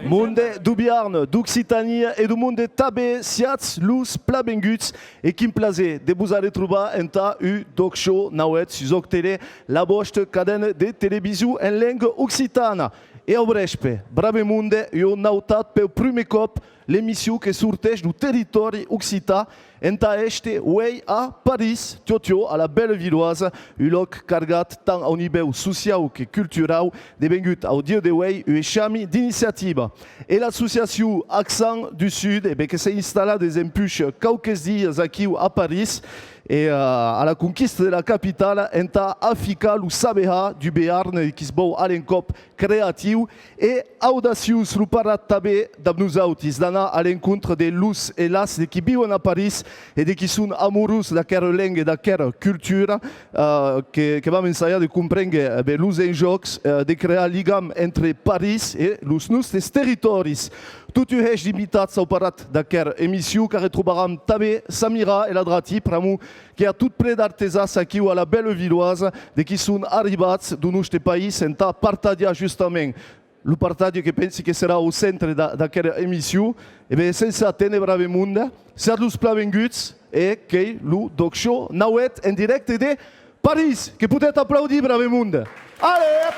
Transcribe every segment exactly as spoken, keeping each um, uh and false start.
Monde du Biarn, d'Occitània e du monde tanben, siatz los planvenguts e quin plaser de vos arretrobar entà un D'ÒC Show nauèth sus ÒCtele, la vòsta cadena de television en lenga occitana. E au vrèspe, brave monde, ua nautat, peu prumèr còp, l'emission que sorteish du territòri occitan entà èster uei a París, tiò tiò, a la Bellevilloise, un lòc cargat tant au nivèu sociau que culturau, devengut au dia de uei un eshami d'iniciativa. E l'associacion Accents du Sud, e ben, que s'ei installada desempuish quauques dias aquiu a París, e, eh, a la conquista de la capitala, entà aficar lo saber-har du Bearn, e qui's vòu a l'encòp creatiu e audaciós. Lo parat tanben dab nosautis d'anar a l'encontre de los e las de qui viuen a París e de qui son amorós d'aquera lenga e d'aquera cultura, eh, que, que vam ensajar de comprénguer, eh ben, los enjòcs, eh, de crear ligam entre París e los nostes territòris. Tot un hèish d'invitats au parat d'aquera emission, qu'arretrobaram tanben Samira El Adrati, pr'amor que i a tot plen d'artesans aquiu a la Bellevilloise, de qui son arribats du noste país entà partatjar justament lo partatge que pensi que serà au centre d'a-, d'aquera emission. E ben, sense aténer, brave monde, siatz los planvenguts e qu'ei lo D'ÒC Show nauèth en dirècte de París, que podetz aplaudir, brave monde. Allez!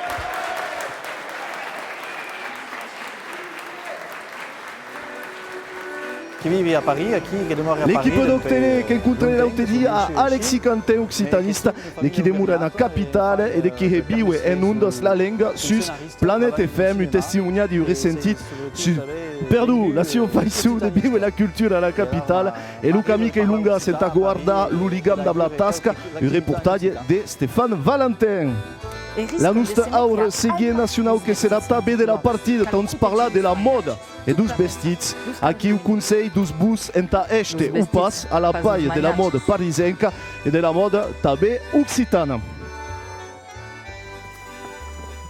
Qui vivi a París, qui, qui demore a París. L'equipa d'ÒCtele qu'encontrèt l'aute dia a Alexis Cantin, occitanista, de qui demora ena capitala e de qui hè víver en ondas la lenga sus Planet F M, un testimoniatge ressentit sus, perdon, la sua faiçon de víver la cultura a la capitala e lo camin qu'ei longàs entà guardar lo ligam dab la tasca, un reportatge de Stéphane Valentin. La nosta aura seguent nacionau que serà tanben de la partida, tà nos parlar de la mòda e deus vestits. Aquiu, conselh deus bons entà èster o pas a la palha de la mòda parisenca e de la mòda tanben occitana.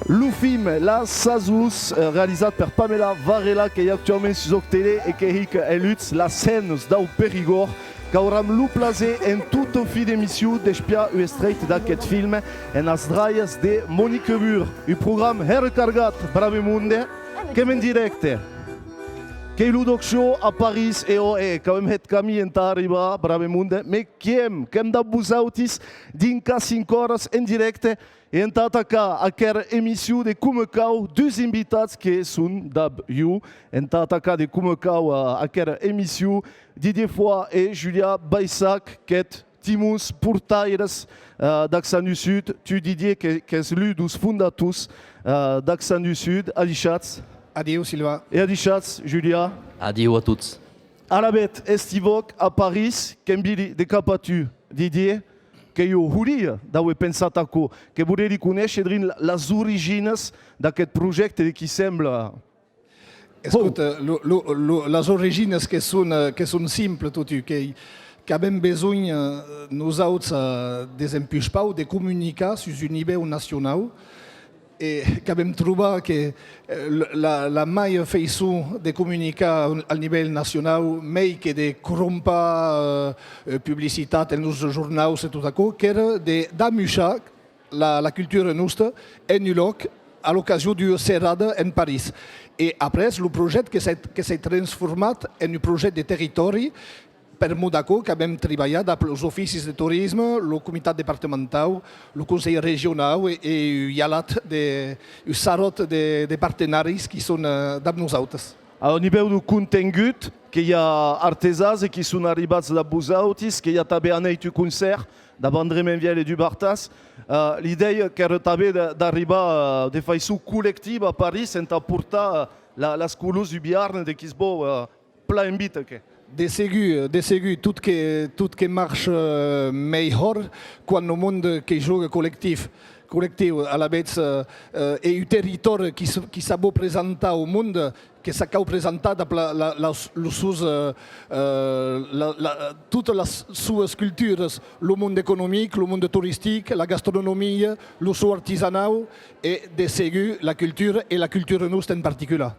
Lo film Las Sasons, eh, realizat per Pamela Varela, qu'ei actuaument sus ÒCtele e que hica en lutz las hemnas dau Perigòrd, qu'auram lo plaser en tota fin d'emission d'espiar un estrèit d'aqueth film enas dralhas de Monique Bur. Un programa hèra cargat, brave monde, qu'èm en dirècte. Qu'ei lo D'ÒC Show a París e, ò, e, qu'avem hèt camin entà arribar, brave monde, mes qu'i èm, qu'èm dab vosautis dinc a cinc oras en dirècte. E entà atacar aquera emission de coma cau, dus invitats que son dab jo. Entà atacar de coma cau, eh, aquera emission, Didier Foix e Julia Baissac, qu'ètz timons portaires, eh, d'Accents du Sud. Tu, Didier, que, qu'ès l'un deus fondators, eh, d'Accents du Sud. Adishatz. Adiu, Sylvain. E adishatz, Julia. Adiu a tots. Alavetz, estivòc a París, qu'envili de cap a tu, Didier, qu'ei ua holia d'auer pensat aquò, que volerí conéisher drin las originas d'aqueth projècte de qui sembla. Escota, lo, lo, lo, las originas que son, eh, que son simples, totun, que, qu'avem besonh, eh, nosauts, eh, desempuish pauc, de comunicar sus un nivèu nacionau, e qu'avem trobat que, eh, la, la, la melhor faiçon de comunicar al nivèl nacionau, mei que de crompar, eh, eh, publicitat en los jornaus e tot aquò, qu'èra de, d'amuishar la, la cultura nosta en un lòc a l'ocasion d'ua serada en París. E après, lo projècte que s'ei, que s'ei transformat en un projècte de territòri. Per mor d'aquò qu'avem tribalhat dab los oficis de torisme, lo comitat departamentau, lo conselh regionau e, e un hialat de, un sarròt de, de partenaris qui son, eh, dab nosautes. Au nivèu deu contengut, que i a artesans e qui son arribats dab vosautis, que i a tanben anèit un concèrt dab André Menvielle e Dubartas. Eh, l'idèia qu'èra tanben de, d'arribar, eh, de faiçon collectiva a París entà portar, eh, la, las colors du Biarn de qui's vòu, eh, plan en vita, que. De segur, de segur, tot que, tot que marcha, eh, melhor quan lo monde que jòga collectif. Correctiu, alavetz, eh, eh, ei un territòri qui s-, qui s'avó presentar au monde, que s'ac cau presentar dab la, la, las, los sos, eh, eh, la, la, totas las soas culturas, lo monde economic, lo monde toristic, la gastronomia, lo sou artisanau e, de segur, la cultura e la cultura nosta en particular.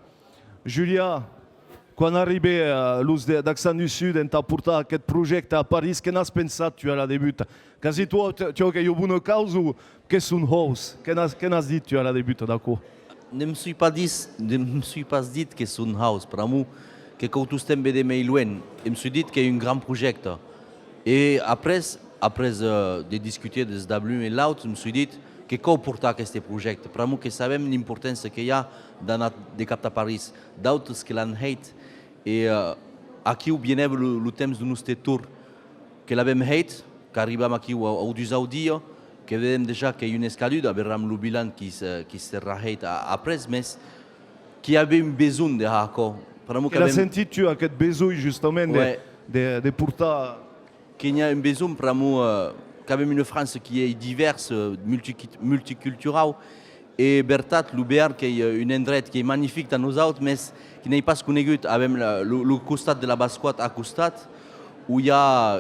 Julia, quan arribè, eh, los de, d'Accent du Sud entà portar aqueth projècte a París, que n'as pensat tu a la debuta? Qu'as dit, tu, tu, qu'ei ua bona causa o que son hòus? Que n'as, que n'as dit tu a la debuta d'aquò? Ne me soi pas dit, ne me soi pas dit que son hòus, pr'amor que cau tostemps véder mei luenh. E me soi dit qu'ei un gran projècte. E après, après, eh, de discutir des dab l'un e l'aut, me soi dit que cau portar aqueste projècte, pr'amor que sabem l'importància que i a d'anar de cap a París. D'autes que l'an hèit, e, eh, aquiu vienèva lo, lo temps de noste torn, que l'avem hèit, qu'arribam aquiu au, au dusau dia, que vedem dejà qu'ei una escaluda, veram lo bilan qui se, qui serà hèit a-, après, mes qu'i avè un besonh de har aquò. Pr'amor que l'as qu'avem sentit tu, aqueth besonh, justament, de, ouais, de, de portar? Que n'i a un besonh, pr'amor, eh, qu'avem una França qui ei divèrsa, eh, multicu-, multiculturau, e vertat, lo Bearn qu'ei, eh, un endret qui ei magnific tà nosaut, mes qui n'ei pas conegut. Avem la, lo, lo costat de la Bascoat a costat, on i a,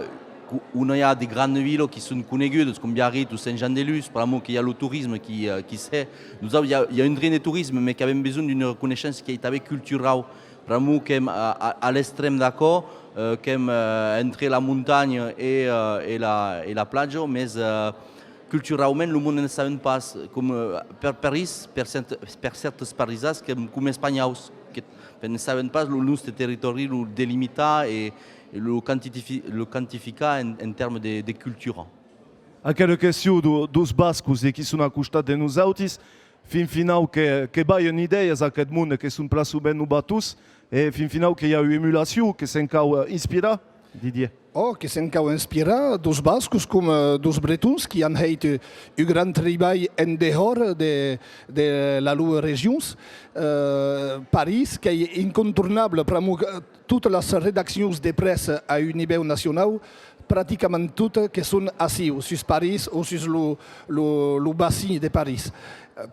on i a de grandes vilas qui son conegudas, com Biarritz o Saint-Jean-de-Luz, pr'amor que i a lo torisme qui, eh, qui se hè. Nosaut, i a, i a un drin de torisme, mes qu'avem besonh d'una reconeishença qui ei tanben culturau, pr'amor qu'èm a, a, a l'extrèm d'aquò, eh, qu'èm, eh, entre la montanha e, eh, e la, e la platja, mes, eh, culturaument, lo monde ne saben pas, com, eh, per París, per cert-, per cèrtes parisans, qu'èm com espanhòus, que ne saben pas lo noste territòri, lo delimitar e, e lo quantitifi-, lo quantificar en, en tèrmes de, de cultura. Aquela question do, dos bascos de qui son a costat de nosautis, fin finau que, que balhan idèias aqueth monde, que son plan sovent novators, e fin finau que i a ua emulacion, que se'n cau, eh, inspirar, Didier. Ò, que se'n cau inspirar dos bascos com, eh, dos bretons qui an hèit, eh, un gran tribalh en dehòra de, de las loas regions. Eh, París qu'ei incontornable, pr'amor que totas las redaccions de prèssa a un nivèu nacionau, practicament totas que son aciu, sus París o sus lo, lo, lo bacin de París.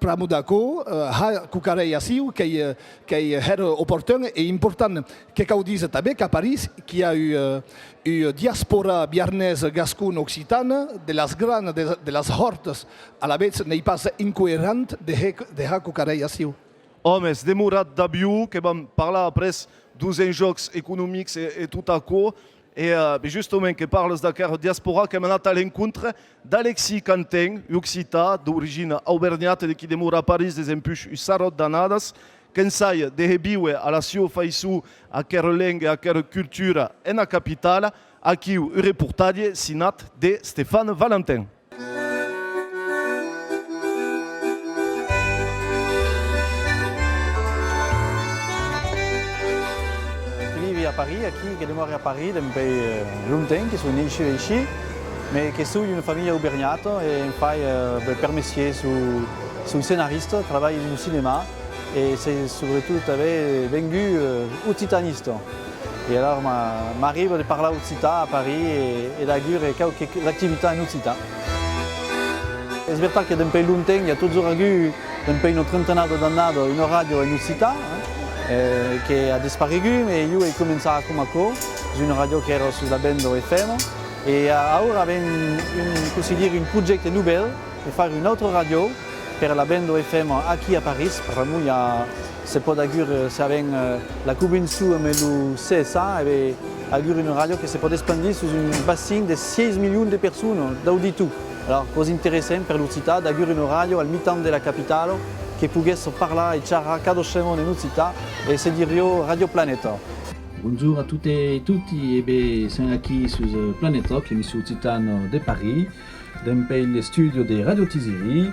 Pr'amor d'aquò, eh, har quauquarren aciu qu'ei, eh, qu'ei hèra oportun e important. Que cau díser tanben qu'a París qu'i a ua, eh, ua diaspora biarnesa, gascona, occitana, de las granas, de, de las hòrtas. Alavetz, n'ei pas incoerent de hè, de har quauquarren aciu. Òmes, demoratz dab jo, que vam parlar après deus enjòcs economics e, e tot aquò. E, eh, ben, justament que parles d'aquera diaspora, qu'èm anat a l'encontre d'Alexis Cantin, occitan, d'origina auvernhata, de qui demora a París desempuish un sarròt d'annadas, qu'ensaja de hè víver a la sua faiçon aquera lenga e aquera cultura ena capitala. Aquiu un reportatge signat de Stéphane Valentin. Que vivi a París, aquí, que demòri a París dempuèi, eh, longtemps, que soi neishut aicí, mes que soi d'una familha auvernhata e, enfin, eh, ben, per mestier soi, soi scenarista, trabalhi dins lo cinèma e soi, subretot, tanben vengut, eh, occitanista. E alara m'a-, m'arriba de parlar occitan a París e, e d'aguer quauques activitats en occitan. Es vertat que dempuèi longtemps, i a totjorn agut, dempuèi una trentenada d'annadas, una ràdio en occitan, eh, eh, que a desparegut, e jo ai començat coma aquò, sus una ràdio qu'èra sus la Benda F M, e a-, aura avèm un, cossí dire, un projècte novèl, de far una autra ràdio per la Benda F M aquí a París, pr'amor i a, se pòt aguer, eh, se avèm, eh, la convencion amb lo C S A, e ben, aguer una ràdio que se pòt espandir sus un bacin de sièis milions de personas, d'auditors. Alara, quò's interessant per l'occitan d'aguer una ràdio al mitan de la capitala que poguèsse parlar e charrar cada setmana en occitan e se diriá Ràdio Planeta. Bonjorn a totes e toti, e ben, sèm aquí sus, eh, Planeta, l'emission occitana de París. Dempuèi l'estudi de Ràdio Tiziri,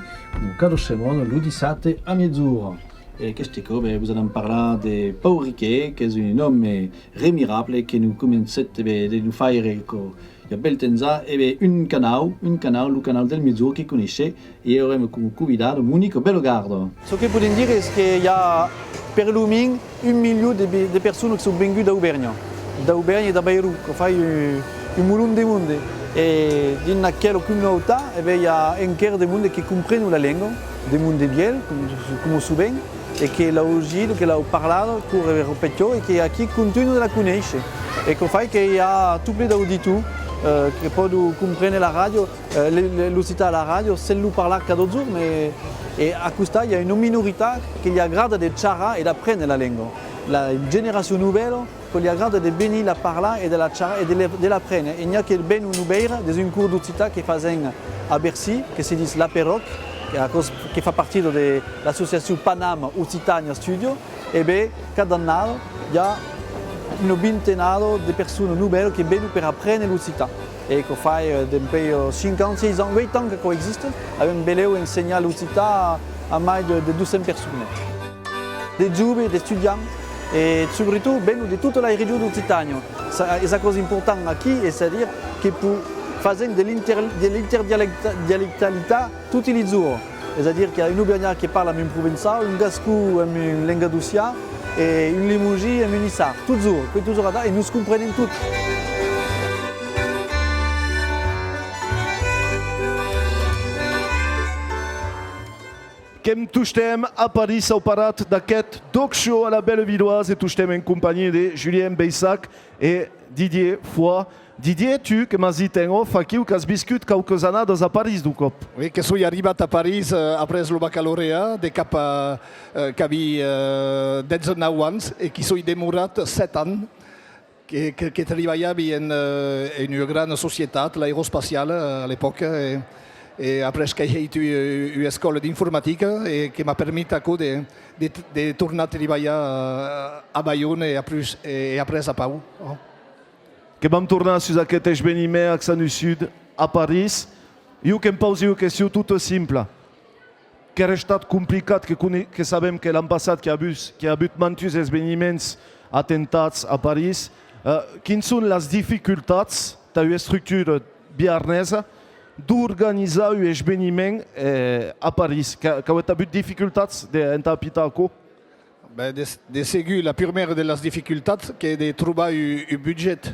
cada setmana lo dissabte a miègjorn. E aqueste còp, ben, vos anam parlar de Pau Riquet, qu'es un òme remirable que nos comencèt, ben, de nos faire co-, i a bèl temps ja, e ben, un canau, un canau, lo canau del miègjorn que coneishetz, e aurem coma convidada Monica Bellegarde. Çò que podèm dire es que i a per lo mens un milion de, de personas que son vengudas d'Auvèrnha, d'Auvèrnha e d'Avairon, que fai un, un molon de monde. E dins aquela comunautat, e ben, i a enquèra de monde que comprenon la lenga, de monde vièlh, com, coma sovent, e que l'an augida, que l'an parlada, quora èra pichon, e que aquí contunhan de la conéisser. E quò fai que i a tot plen d'auditors, eh, que pòdon comprene la ràdio, eh, le, le, l'occitan a la ràdio, sens lo parlar cada jorn, e, e a costat i a una minoritat que li agrada de charrar e d'aprene la lenga. La generacion novèla, que li agrada de venir la parlar e de la charrar e de le, de l'aprene. E n'i a que venon nos veire dins un cors d'occitan que fasèm a Bercy, que se ditz l'Aperoc, que, aquò's, que fa partida de l'associacion Panama Occitania Studio, e ben, cada annada, i a una vintenada de personas novèlas que venon per aprene l'occitan. E quò fai, eh, dempuèi, eh, cinc ans, sièis ans, uèit ans que quò existe, avèm benlèu ensenhat l'occitan a, a mai de, de dos cents personas. De joves, d'estudiants, e subretot venon de tota la region d'Occitània. Sa-, es aquò's important aquí, es a dire que po-, fasèm de l'inter-, de l'interdialecta-, dialectalitat toti li jorns. Es a dire qu'i a un auvergnat que parla amb un provençau, un gascon amb un lengadocian, e un lemosin amb un niçard. Totjorn, quò es totjorn atal, e nos comprenèm tots. Qu'èm tostemps a París au parat d'aqueth D'ÒC Show a la Bellevilloise e tostemps en companhia de Julien Beyssac e Didier Foix. Didier, tu que m'as dit en off aquiu qu'as viscut quauques annadas a París, d'un còp. Oui, que soi arribat a París, eh, après lo bacalaureat, de cap a, eh, qu'aví, eh, dètz-e-nau ans e qu'i soi demorat sèt ans. Que, que, que tribalhavi en, eh, en ua grana societat, l'aerospaciala, a l'epòca, e, e après qu'ai hèit ua, ua escòla d'informatica e que m'a permit aquò de, de, de tornar tribalhar a, a Baiona e après, e après a Pau. Oh. Que vam tornar sus aqueth esveniment, Accents du Sud, a París. Jo que'm pausi ua question tota simpla. Qu'èra estat complicat, que cone-, que sabem que l'an passat qu'i a avut, qu'i a avut mantuns esveniments, atentats a París. Eh, quins son las dificultats tà ua estructura biarnesa d'organizar un esveniment, eh, a París? Qu'a-, qu'auetz avut dificultats de, entà apitar aquò? Ben, de, de segur, la prumèra de las dificultats qu'ei de trobar un, un budget.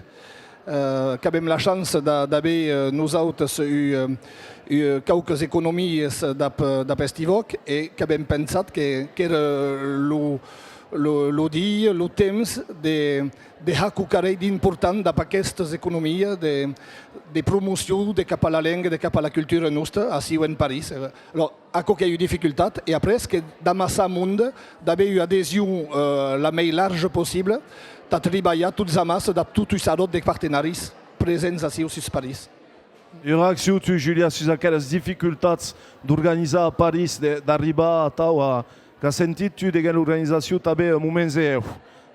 Eh, qu'avem la chança d'a-, d'aver, eh, nosautes un, eh, un, quauques economias dab, dab Hestiv'Òc e qu'avem pensat que, qu'èra lo, lo, lo dia, lo temps de, de har quauquarren d'important dab aquestas economias de, de promocion de cap a la lenga, de cap a la cultura nosta, aciu en París. Alòrs, aquò qu'ei ua dificultat, e après que d'amassar monde, d'aver ua adesion, eh, la mei larja possibla, tà tribalhar tots amassa dab tot un sarròt de partenaris presents aciu sus París. Ua reaccion, tu, Julia, sus aqueras dificultats d'organizar a París, de, d'arribar atau a, qu'as sentit, tu, deguens l'organizacion, tanben, a moments de,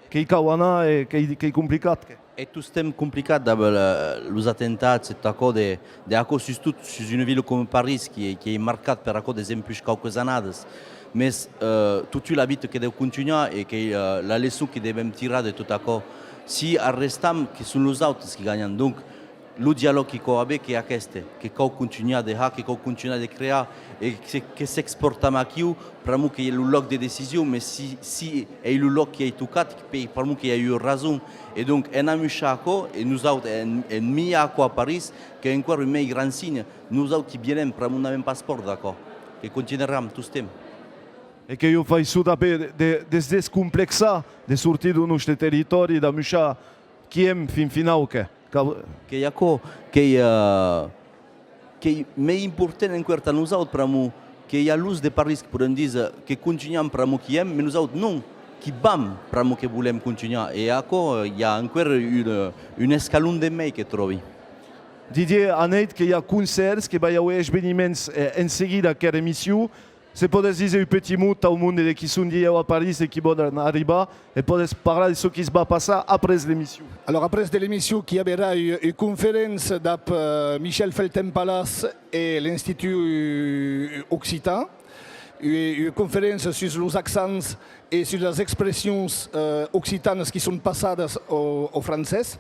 que i cau anar e qu'ei, qu'ei complicat, que? Ei tostemp complicat dab la, los atentats e tot aquò de, de aquò, sustot sus una vila coma París, qui ei, qui ei marcat per aquò desempuish quauques annadas. Mes, eh, totun la vita que deu contunhar e qu'ei, eh, la leçon que devem tirar de tot aquò. Si arrestam, que son los autes qui ganhan. Donc, lo dialòg qui cau aver, qu'ei aqueste, que cau contunhar de har, que cau contunhar de crear, e que, que s'expòrtam aquiu, pr'amor qu'ei lo lòc de decision, mes si, si ei lo lòc qui ei tocat, que, pr'amor que i a ua rason. E donc, en amuishar aquò, e nosaut, en, en miar aquò a París, qu'ei enqüèra un mei gran signe. Nosaut qui vienem, pr'amor n'avem pas paur d'aquò, que contunharam tostemp. E qu'ei ua faiçon tanben de, de, de's descomplexar, de sortir deu nòste territòri, d'amuishar qui èm fin finau, que, que... Qu'ei aquò, qu'ei, eh, qu'ei mei important enqüèra tà nosaut, pr'amor que i a los de París que podem díser que contunham pr'amor qui èm, mes nosaut non, qui vam pr'amor que volem contunhar. E aquò, eh, i a enqüèra un, eh, un escalon de mei, que tròbi. Didier, anèit que i a concèrts, que vai auer esveniments, eh, en seguida aquera emission. Se pòdes díser un petit mot tau monde de qui son dilhèu a París e qui vòlen arribar, e pòdes parlar de çò qui's va passar après l'emission. Alòrs, après de l'emission, qu'i averà ua, ua conferéncia dab, eh, Michel Feltin-Palas e l'Institut, eh, Occitan, ua, ua conferéncia sus los accents e sus las expressions, eh, occitanas qui son passadas au, au francés.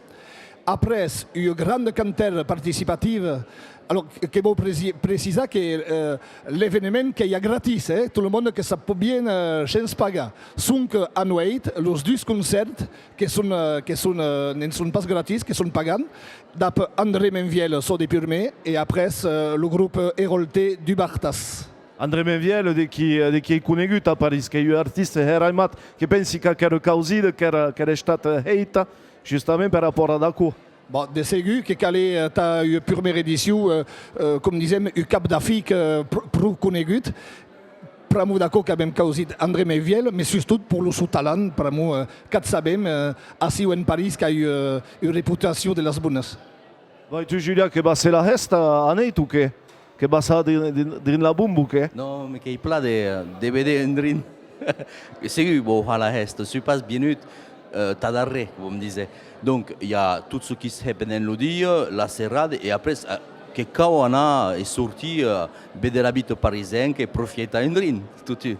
Après ua granda cantèra participativa, alors, que vau preci-, precisar que, eh, l'eveniment qu'ei a gratis, eh? Tot lo monde que s'ac pòt bien, eh, shens pagar. Sonque a nueit, los dus concèrts que son, eh, que son, eh, ne'n son pas gratis, que son pagants, dab André Menvielle, çò de purmèr, e après, eh, lo grope Héroltais du Bartas. André Menvielle, de qui, de qui ei conegut a París, qu'ei un artista hèra aimat, que pensi qu'aquera causida qu'èra, qu'èra estat, eh, hèita justament per rapòrt ad aquò. Bon, de segur que calè, eh, tà ua purmèra edicion, eh, eh, com disem, un cap d'aficha, eh, pro, pro conegut. Pr'amor d'aquò qu'avem causit André Menvielle, mes sustot per lo son talent, pr'amor, eh, qu'ac sabem, eh, aciu en París qu'a ua, eh, ua reputacion de las bonas. Vai tu, Julia, que vas hèr la hèsta aneit o qué? Que vas har drin, drin, drin la bomba o qué? Non, me qu'ei plan de, de véder un drin. Segur, vau har la hèsta, soi pas vienut, eh, tà dar res, com dise. Donc, i a tot çò qui's hè pendent lo dia, la serada, e après, eh, que cau anar e sortir, eh, véder la vita parisenca e profieitar un drin, totun.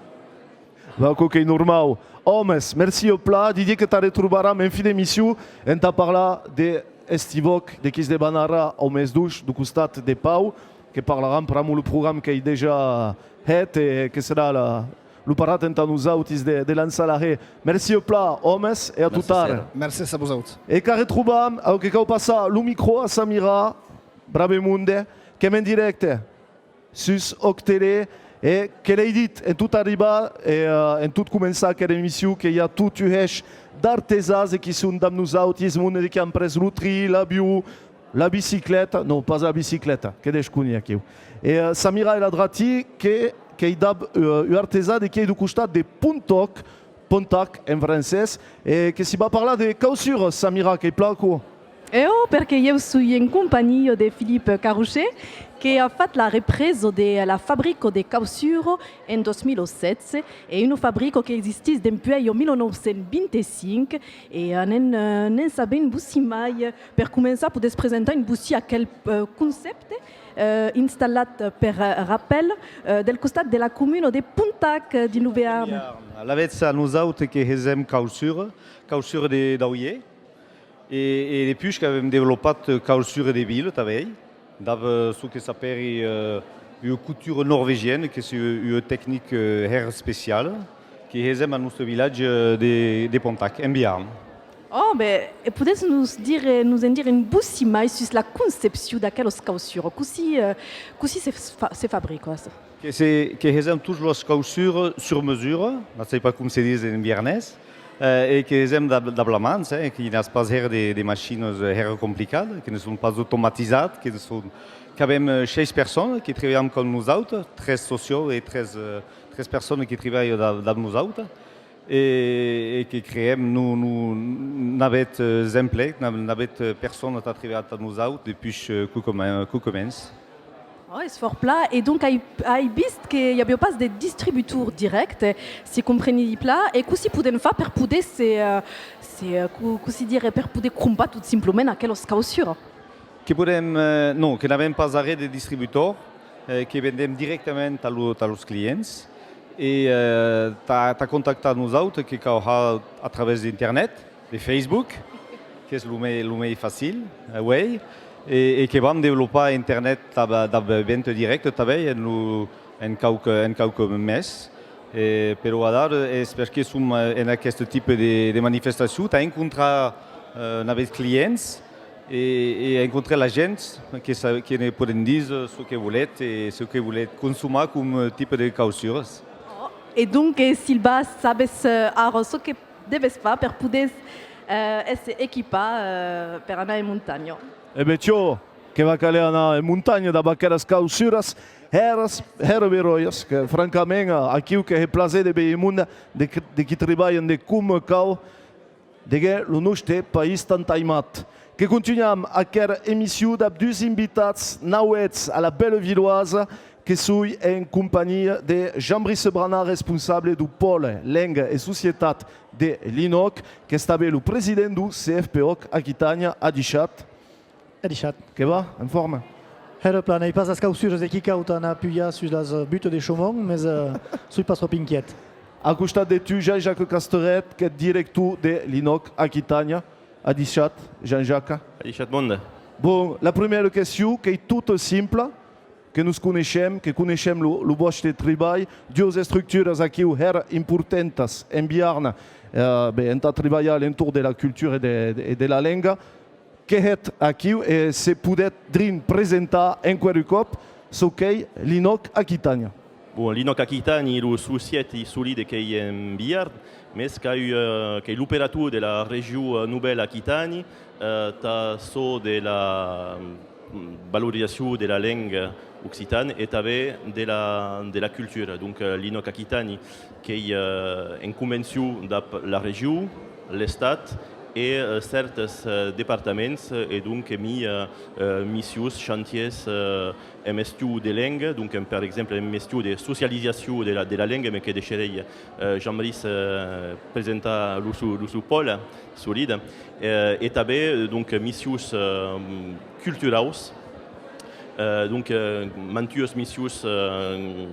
Bah, aquò qu'ei normau. Òmes, mercí plan. Didier, que t'arretrobaram en fin d'emission entà parlar de Hestiv'Òc, de qui's debanarà au mes d'och deu costat de Pau, que parlaram pr'amor lo programa qu'ei dejà hèt e que serà la, lo parat entà nosautis de, de lançar l'arrèr. Mercí plan, òmes, e a tot ara. Mercés a vosauts. E qu'arretrobam, au que cau passar lo micro a Samira, brave monde, qu'èm en dirècte sus Òc Tele, e que l'èi dit en tot arribar e, eh, en tot començar aquera emission, que i a tot un hèish d'artesans e qui son damb nosautis, monde de qui an pres lo trin, l'avion, la bicicleta, non, pas la bicicleta, que desconi aquiu. E, eh, Samira El Adrati, que, qu'ei dab, eh, un artesan de qui ei deu costat de Pontac, Pontac en francés, e que s'i va parlar de cauçuras, Samira, qu'ei plan aquò. E òc, perque ieu soi en companhia de Philippe Carrouchet, que a fat la represa de la fabrica de cauçuras en dos mil setze, e una fabrica qu'existís dempuèi mil nòu cents vint-e-cinc, e, eh, ne'n, eh, ne'n sabem bocin mai. Per començar, podètz presentar un bocin aquel, eh, concèpte, eh, installat per, eh, rapèl, eh, del costat de la comuna de Pontac, eh, dins lo Bearn. Alavetz, a nosautes que hesem cauçura, cauçura de, d'aulhèr, e, e depuish qu'avem desvolopat cauçura de vila tanben, dab, eh, çò que s'apèri, eh, ua couture norvégienne, qu'es ua, ua tecnica, eh, hèra especiala, que hesem a noste vilatge, eh, de, de Pontac, en Bearn. Ò, ben, e podètz nos dire, nos en dire un bocin mai sus la concepcion d'aquelas cauçuras? Cossí, eh, cossí se fa-, se fabrica? Que se, que hesem totas las cauçuras sur mesura, ne sai pas com se ditz en biarnés, eh, e que hesem dab, dab la mans, eh, que i n'a pas hèra de, de machinas, eh, hèra complicadas, que ne son pas automatizats, que ne son, qu'avem, eh, sheis personas que tribalhan coma nosautes, tres sociaus e tres, eh, tres personas que tribalhan dab, dab nosautes. E, e que creem, non, non, n'avem, eh, exemple, n'a-, n'avem, eh, persona tà tribalhar tà nosautes depuish, eh, quauque me-, quauque mes. Ò, es fòrt plan. E donc, ai, ai vist que i aviá pas de distributor dirècte, se compreni plan. E cossí podèm far per poder se, eh, se, eh, co-, cossí dire, per poder crompar tot simplament aquelas cauçuras? Que podem, eh, non, que n'avem pas arré de distributor, eh, que vendem dirèctament a lo, a los clients. E, eh, tà, tà contactar nosautes, que cau har a travèrs d'internet, de Facebook, qu'es lo mei, lo mei facil, eh, uei, e, e que vam desvolopar internet dab, dab venta dirècta tanben en lo, en quauque, en quauque mes. E, però adara es perque som, eh, en aqueste tipe de, de manifestacion, tà encontrar, eh, navèths clients e, e encontrar la gent que sa-, que ne podem díser çò que voletz e çò que voletz consomar com, eh, tipe de cauçuras. E donc, eh, Silva, sabes, eh, ara çò que deves far per poder, eh, èsser equipat, eh, per anar en montanha? E ben, tiò, que va caler anar en montanha dab aquelas cauçuras hèras, hèra beròias, que francament, eh, aquiu que hè plaser de veir monde de, de qui tribalhan de coma cau, deguèr lo noste país tant aimat. Que contunham aquera emission dab dus invitats navèths a la Bellevilloise, que soi en companhia de Jean-Brice Branat, responsable deu pòle Lenga e Societat de l'INÒC, qu'es tanben lo president deu C F P Òc Aquitània. Adishatz. Adishatz. Que va? En forma? Hèra plan, n'ai pas las cauçuras de qui cau tà anar pujar sus las, eh, butas de Chaumont, mes, eh, soi pas tròp inquiet. A costat de tu, Jean-Jacques Casteret, qu'ei director de l'INÒC Aquitània. Adishatz, Jean-Jacques. Adishatz monde. Bon, la primièra question, qu'ei tota simpla, que nos coneishem, que coneishem lo, lo vòste tribalh, duas estructuras aquiu hèra importantas en Biarn, eh, ben, entà tribalhar a l'entorn de la cultura e de, de, e de la lenga. Qué hètz aquiu e se podètz drin presentar enqüèra un còp çò qu'ei l'Inoc Aquitània? Bon, l'Inoc Aquitani, lo suu sièti solide qu'ei en Biarn, mes qu'ei, eh, qu'ei l'operator de la region, eh, Novèla Aquitània, eh, tà çò de la, mm, valorizacion de la lenga occitana e tanben de la, de la cultura. Donc, eh, l'Inoc Aquitani qu'ei, eh, en convencion dab la region, l'Estat e, eh, cèrtes, eh, departaments, eh, e donc èmi, eh, eh, missions, chantièrs, eh, en mestiu de lenga, donc, en, per exemple, en mestiu de socializacion de la, de la lenga, mes que deisherèi, eh, Jean-Brice, eh, presentar lo suu, lo suu pòle solide, eh, e tanben, eh, donc, missions, eh, culturaus, eh, donc, eh, mantuas missions, eh,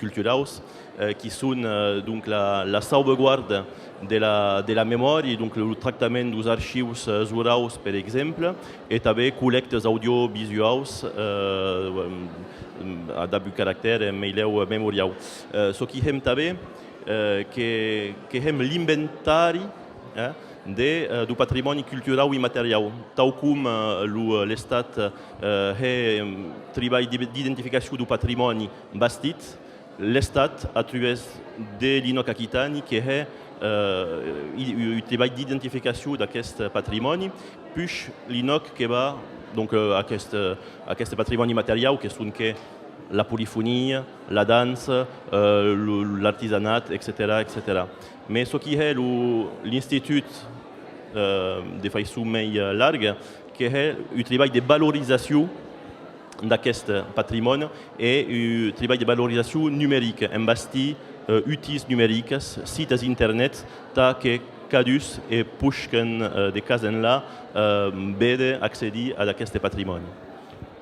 culturaus, eh, qui son, eh, donc, la, la sauvaguarda de la, de la memòria, donc, lo tractament deus archius, eh, oraus, per exemple, e tanben collèctas audiovisuaus, eh, dab un caractèr, eh, meilèu memoriau. Eh, çò qui hèm tanben, eh, que, que hèm l'inventari, eh, de, eh, deu patrimòni culturau immateriau, tau com, eh, lo, l'Estat, eh, hè, em, tribalh d'i-, d'identificacion deu patrimòni bastit, l'Estat, a truvèrs de l'Inoc Aquitani, que hè, eh, i-, un tribalh d'identificacion d'aqueste patrimòni, puish l'Inoc que va, donc, eh, aqueste, eh, aqueste patrimòni materiau que son que la polifonia, la dança, eh, lo, l'artisanat, etcetèra, etcetèra. Mes çò qui hè lo, l'Institut, eh, de faiçon mei, eh, larga, que hè un tribalh de valorizacion d'aqueste patrimòni e un tribalh de valorizacion numerica, en bastir, eh, utís numericas, sites internet, tà que cadús e posquen, eh, de cas enlà, eh, véder, accedir ad aqueste patrimòni.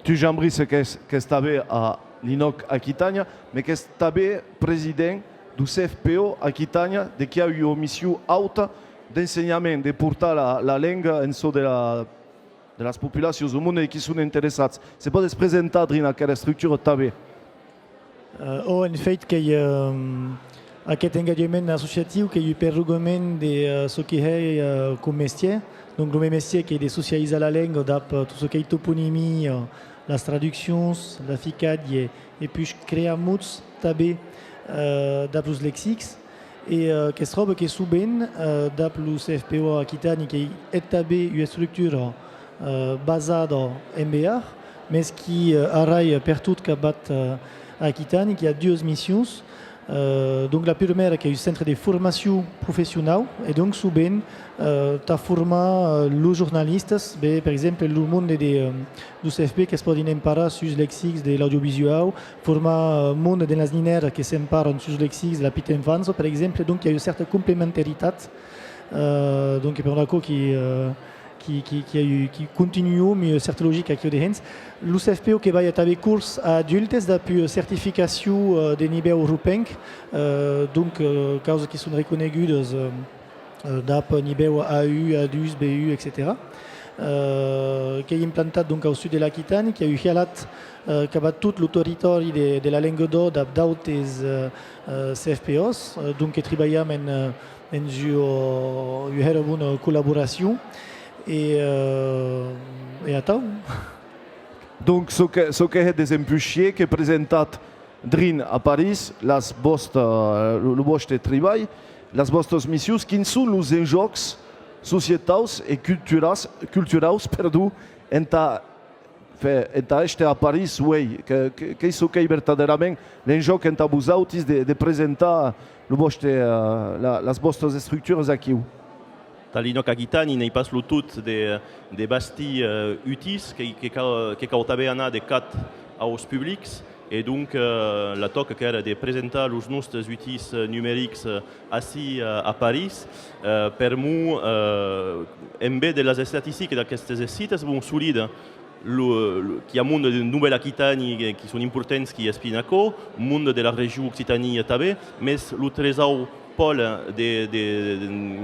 Tu, Jean-Brice, qu'ès, qu'ès tanben a l'Inoc Aquitània, mes qu'ès tanben president deu C F P O Aquitània, de qui a ua mission auta d'ensenhament, de portar la, la lenga en çò de la, de las populacions, lo monde qui son interessats. Se pòdes presentar drin aquera estructura tanben? Eh, ò, en fèit, qu'ei, eh, aqueth engatjament associatiu qu'ei un perlongament de, eh, çò qui hè, eh, com mestièr. Donc, lo men mestièr qu'ei de socializar la lenga dab, eh, tot çò qu'ei toponimia, las traduccions, l'aficatge, e puish crear mots tanben, eh, dab los lexics. E, eh, que's tròba que sovent, eh, dab lo C F P O Aquitània, qu'ei eth tanben ua estructura, eh, basada en Bearn, mes qui, eh, arraia pertot capvath, eh, Aquitània, qui a duas missions. Eh, donc la purmèra qu'ei un centre de formacion professionau, e donc sovent, eh, tà formar, eh, los jornalistas, be, per exemple, lo monde de, eh, deu C F P que's pòdin emparar sus lexics de l'audiovisuau, formar, eh, monde de las ninèras que s'emparan sus lexics de la petita enfança, per exemple. Donc, i a ua cèrta complementaritat. Eh, donc, per aquò qui, eh, qui, qui, qui, qui continuam ua cèrta logica aquiu dehens. Lo C F P O que balha tanben cors a adultes dab ua certificacion, eh, de nivèu europenc, eh, donc, eh, causas qui son reconegudas, eh, eh, dab nivèu A un, A dos, B un, etcetèra. Eh, qu'ei implantat, donc, au sud de l'Aquitània, qui a un hialat, eh, capvath tot lo territòri de, de la lenga d'òc dab d'autes, eh, eh, C F P Os, eh, donc que tribalham en, eh, en ua, ua hèra bona collaboracion, e, eh, e atau. Donc, çò que, çò que hètz desempuish ier, que presentatz drin a París las vòsta, lo, lo vòste tribalh, las vòstas missions, quins son los enjòcs societaus e culturas-, culturaus, perdon, entà, fe-, entà èster a París uei? Que, que, qu'ei çò qu'ei vertadèrament l'enjòc entà vosautis de, de presentar lo vòste, eh, la, las vòstas estructuras aquiu? Tà l'Inoc Aquitani n'ei pas lo tot de, de bastir, eh, utís, que, que cau, que cau tanben anar de cap aus publics, e donc, eh, la tòca qu'èra de presentar los nòstes utís, eh, numerics, eh, ací, eh, a París, eh, permor, eh, en véder las estatisticas d'aquestes sites, bon, solide, lo, lo, qu'i a monde de Novèla Aquitània que, qui son importants, qui espien aquò, monde de la region Occitània tanben, mes lo tresau pòl de, de,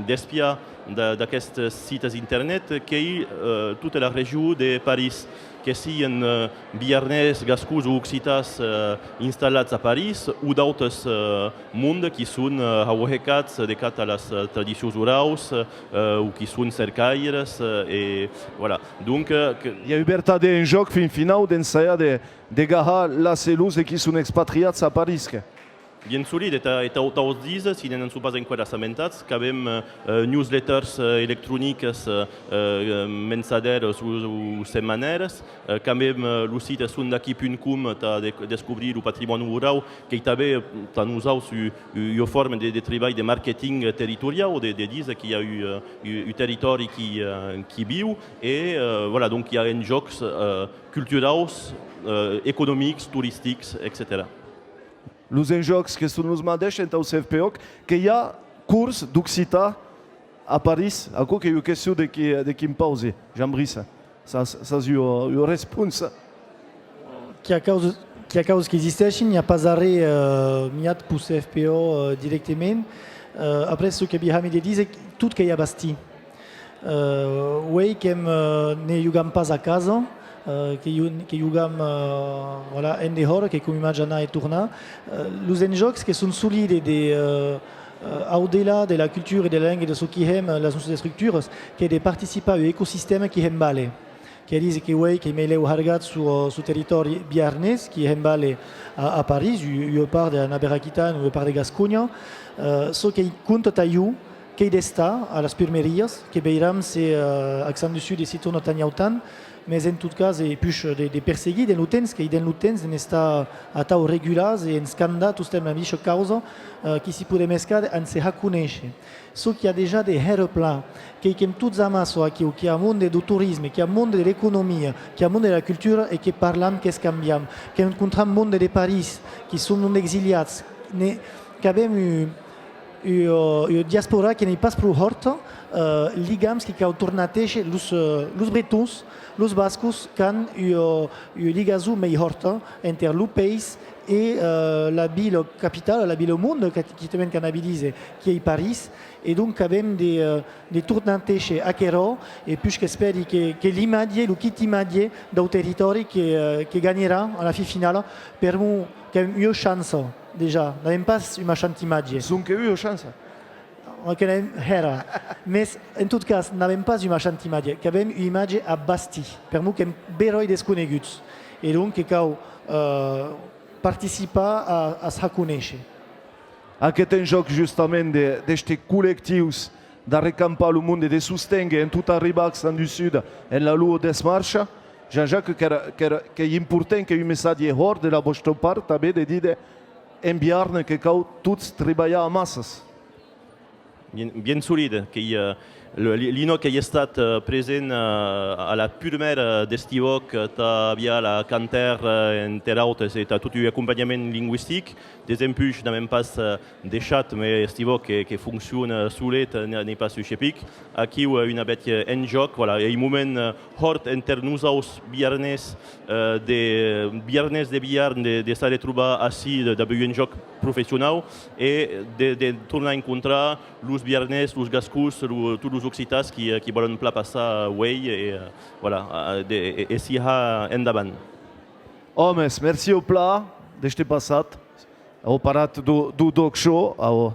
d'espiar d'a-, d'aquestes sites internet qu'ei, eh, tota la region de París, que sian, eh, biarnés, gascons o occitans, eh, installats a París, o d'autes, eh, monde qui son, eh, auhecats de cap a las, eh, tradicions oraus, eh, o qui son cercaires, eh, e voilà. Donc, eh, que I a un vertadèr enjòc fin finau d'ensajar de, de gahar las e los de qui son expatriats a París, que. Bien solide, e tà, e tau, tau díser, si ne'n son pas enqüèra assabentats, qu'avem, eh, newsletters, eh, electronicas, eh, eh, mensadèras o, o setmanèras, eh, qu'avem, eh, lo site sondaqui punt com tà de-, descobrir lo patrimòni orau, qu'ei tanben, eh, tà nosauts u-, u-, ua forma de, de tribalh de marketing territoriau, de, de díser qu'i a u-, eh, u-, un territòri qui, eh, qui viu, e, eh, voilà, donc i a enjòcs, eh, culturaus, eh, economics, toristics, etcetèra. Los enjòcs que son los madeish entau C F P O C, que i a cors d'occitan a París? Aquò qu'ei ua question de qui, de qui'm pausi, Jean-Brice. S'as, s'as ua, ua responsa. Qu'i a causas, qu'i a causas qu'existeishen, n'i a pas arré, eh, miat peu C F P O, eh, dirèctament. Eh, après, çò que vihami de díser, tot qu'ei a bastir. Eh, uei qu'èm, eh, ne jogam pas a casa, eh, que jo-, que jogam, eh, voilà, en dehòra, que com imatge anar e tornar. Eh, los enjòcs que son solides de, eh, eh, au delà de la cultura e de la lenga e de çò qui hèm, eh, las nòstas estructuras, qu'ei de participar a un ecosistèma qui hèm vàler. Qu'ei a díser que uei qu'ei meilèu hargat sus, sus territòri biarnés, qui hèm vàler a, a París, u-, ua part de la Navèra Aquitana, ua part de Gasconha, eh, çò qu'ei compta tà jo, qu'ei d'estar a las purmerias, que veiram se, eh, Accents du Sud e s'i torna tà n'i autant, mès en tot cas, e puish de, de perseguir dens lo temps, qu'ei dens lo temps de n'estar atau regulars e en escandar tostemps la misha causa, eh, qui s'i podem escar en se har conéisher. Çò qui a dejà de hèra plan, qu'ei qu'èm tots amassa aquiu, qu'i a monde deu torisme, qu'i a monde de l'economia, qu'i a monde de la cultura e que parlam, qu'escambiam, qu'encontram monde de París, qui son monde exiliats, ne, qu'avem u-, u-, ua diaspora que n'ei pas pro hòrta, eh, ligams qui cau tornar téisher los, eh, los bretons, los bascos qu'an ua, ua ligason mei hòrta enter lo país e, eh, la vila capitala, la vila monde, que, quitament qu'anabilise, qui ei París, e donc qu'avem de, eh, de tornar téisher aquerò, e puish qu'espèri que, que l'imatge, lo quit imatge dau territòri que, eh, que ganherà a la fin finala, per'mor qu'avem ua chança, dejà, n'avem pas un maishant imatge. Sonque ua chança. Que n'avem hèra. Mès, en tot cas, n'avem pas un maishant imatge, qu'avem un imatge a bastir, per'mor qu'èm beròi desconeguts. E donc que cau, eh, participar a, a s'har conéisher. Aqueth enjòc, justament, de, d'este collectius, d'arrecampar lo monde, de sosténguer en tot arribar Accents du Sud en la lor desmarcha, Jean-Jacques, qu'èra, qu'èra, qu'ei important, qu'ei un messatge hòrt de la vòsta part, tanben, de díder en Biarn que cau tots tribalhar amassas. Bien, bien solide, qu'ei, eh, le, li-, Lino qu'ei estat, eh, present, eh, a la purmèra d'Estivòc, eh, tà aviar la Canter, eh, enter autes, e tà tot un acompanhament lingüistic. Desempuish n'avem pas, eh, deishat, mès Estivòc que, que fonciona solet, eh, n'ei, n'ei pas un chepic. Aquiu, eh, un bèth, eh, enjòc, voilà, ei un moment, eh, hòrt enter nosaus biarnés, eh, de biarnés de Biarn, de, de s'arretrobar ací, de, dab un enjòc professionau, e de, de tornar encontrar los biarnés, los gascons, lo, tots los occitans qui, eh, qui vòlen plan passar uei, e, eh, voilà, eh, de, e, e s'i har endavant. Òmes, merci au plan d'èster passat au parat deu, deu D'ÒC Show, au,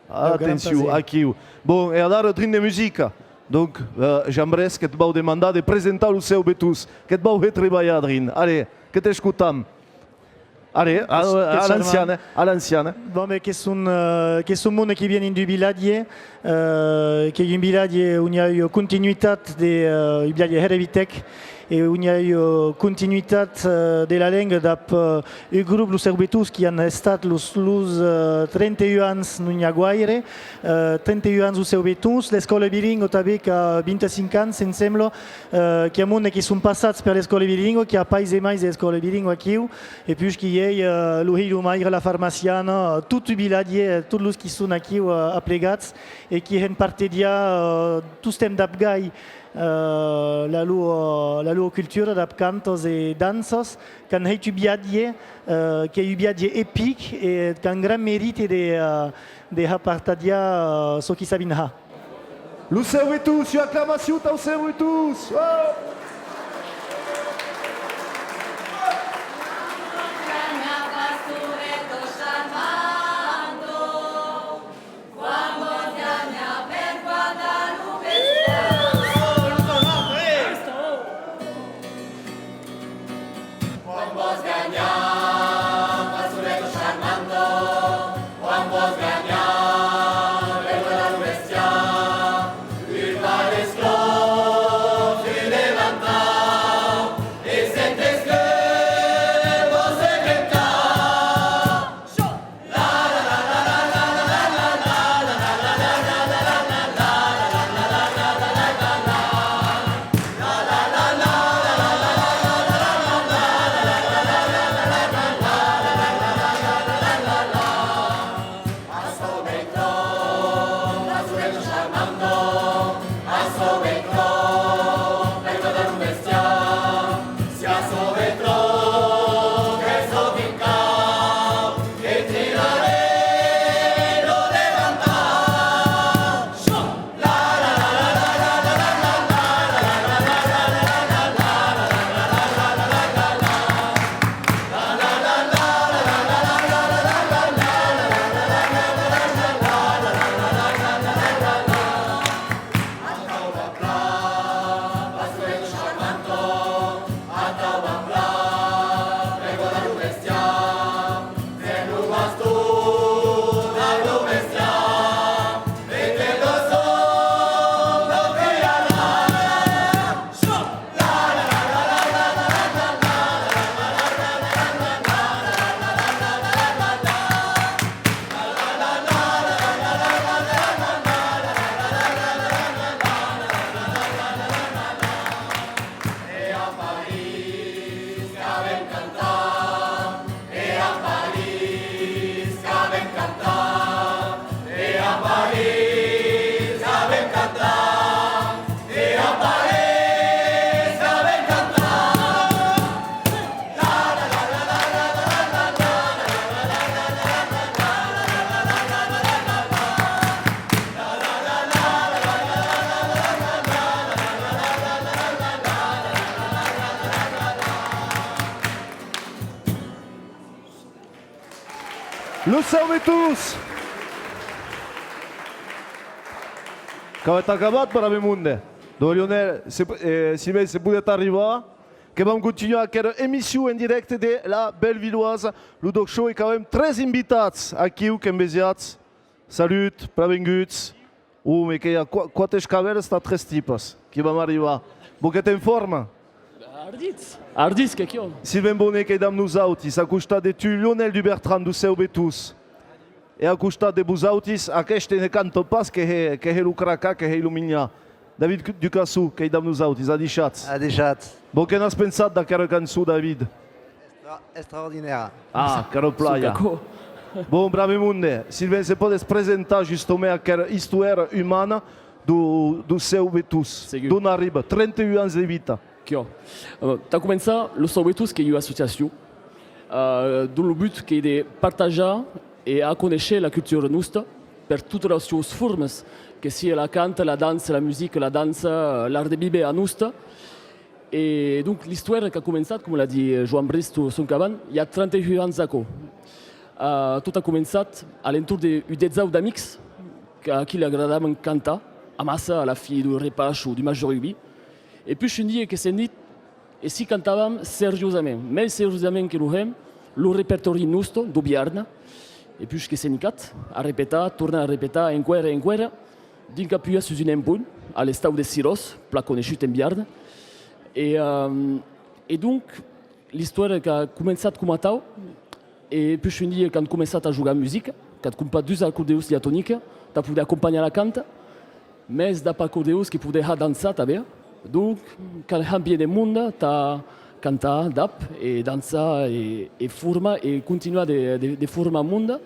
Atencion, aquiu. Bon, e adara drin de musica. Donc, eh, Jean-Bresse que't vau demandar de presentar lo seu betús, que't vau hèr tribalhar drin. Allez, que t'escotam. Allez, a, a l'anciana, a l'anciana. Bon, ben, que son, eh, que son monde qui vienen d'un vilatge, eh, qu'ei un vilatge on i a ua continuitat de, eh, un vilatge hèra vitèc, e on i a ua continuitat, eh, de la lenga dab, eh, un grop, los Seubetons, qui an estat los, los, eh, trenta-un ans, non i a guaire, eh, trenta-un ans los Seubetons, l'escòla bilingua tanben qu'a vint-e-cinc ans, se'm sembla, eh, qu'i a monde qui son passats per l'escòla bilingua, qu'i a pairs e mairs de l'escòla bilingua aquiu, e puish qu'i ei, eh, lo hilh, lo maire, la farmaciana, tot un vilatge, eh, tots los qui son aquiu, eh, aplegats, e qui hèn partejar, eh, tostemps dab gai, Eh, la lor, la lor cultura dab cantos e danços, qu'an hèit un viatge, eh, qu'ei un viatge epic e qu'an gran merite de, eh, de har partatjar, eh, çò qui sabin har. Lo Cèu Vetós, ua aclamacion tau Cèu Vetós! Oh! Lo Cèu Vetós! Qu'avètz acabat, brave monde! Donc, Lionel, se, eh, si ben se podètz arribar, que vam contunhar aquera emission en dirècte de La Bellevilloise, lo Doc Show, e qu'avem tres invitats aquiu, qu'envesiatz. Salut, plan venguts. Oh, me qu'ei a qua-, quate escabèlas tà tres tipes qui vam arribar. Bon, qu'ètz en forma? Ardits, ardits, que quiò. Sylvain Bonnet qu'ei damb nosautis, a costat de tu, Lionel Dubertrand, deu Cèu Vetós. E a costat de vosautis, aqueste ne canta pas, que hè, que hè lo cracà, que hè lo minhar. David Ducassou, qu'ei damb nosautis, adishatz. Adishatz. Bon, que n'as pensat d'aquera cançon, David? Extra-, extraordinèra. Ah, qu'èra plaja. Bon, brave monde, Sylvain, se pòdes presentar justament aquera istoèra umana deu, deu Cèu Vetós, d'on arriba, trenta-un ans de vita. Quiò. Eh, tà començar, lo Cèu Vetós qu'ei ua associacion, eh, dont lo but qu'ei de partatjar e a conéisher la cultura nosta per totas las suas formas, que sia la canta, la dança, la musica, la dança, l'art de víver a nosta. E donc, l'istoèra qu'a començat, coma l'a dit, eh, Joan Bristo sonque avant, i a trenta-un ans d'aquò. Eh, tot a començat a l'entorn de un dètz-e-nòu d'amics, a qui li agradavan cantar amassa a la fin d'un repaish o d'un match de rugbi. E puish un dia que s'èm dit, e si cantàvam seriosament, mei seriosament que lo hèm, lo repertòri nosto, deu Biarn? E puish que s'èm hicat a repetar, tornar a repetar, enqüèra e enqüèra, dinc a pujar sus un empont, a l'estau de Siròs, plan coneishut en Biarn. E, ehm, e donc, l'istoèra qu'a començat coma atau, e puish un dia qu'an començat a jogar musica, qu'an compat dus acordeons diatonica tà poder acompanhar la canta, mès dab acordeons que poder har dançar tanben. Donc, cal har bien de monde tà cantar dab e dançar e, e formar e continuar de, de, de formar monde.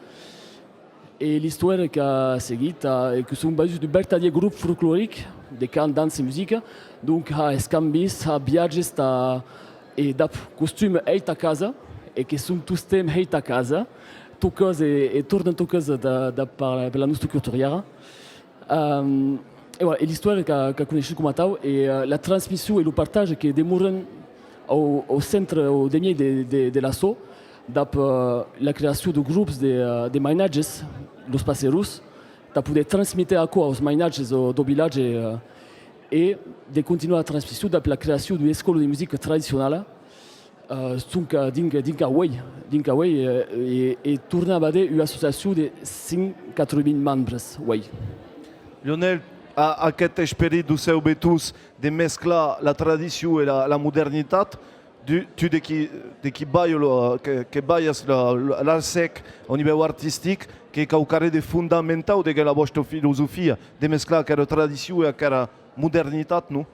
E l'istoèra qu'a seguit, eh, e que son basuts d'un vertadier grop folcloric, de cant, dança e musica, donc a escambis, a viatges, tà, e dab costums hèits a casa, e que son tostemps hèits a casa, tocats e, e tornan tocats da, da, per, per la nosta culturièra. Ehm, e voilà, e l'istòria qu'a, qu'a coneishut coma atau, e, eh, la transmission e lo partatge que demoran au, au centre, au demiei de, de, de l'assò, dab, eh, la creacion de grops de, eh, de mainatges, los passerons, tà poder transméter aquò aus mainatges, eh, dau vilatge, eh, e de continuar la transmission dab la creacion d'ua escòla de musica tradicionala, eh, sonque dinc, dinc a uei, dinc a uei, eh, e, e tornar a véder ua associacion de cinc, quatre mila membres uei. Lionel, a, aqueth esperit deu cèu vetós de mesclar la tradicion e la, la modernitat, tu, tu de qui, de qui balha lo, que, que balhas la, la, l'ARCEC au nivèu artistic, qu'ei quauquarren de fondamentau deguens la vòsta filosofia, de mesclar aquera tradicion e aquera modernitat, non?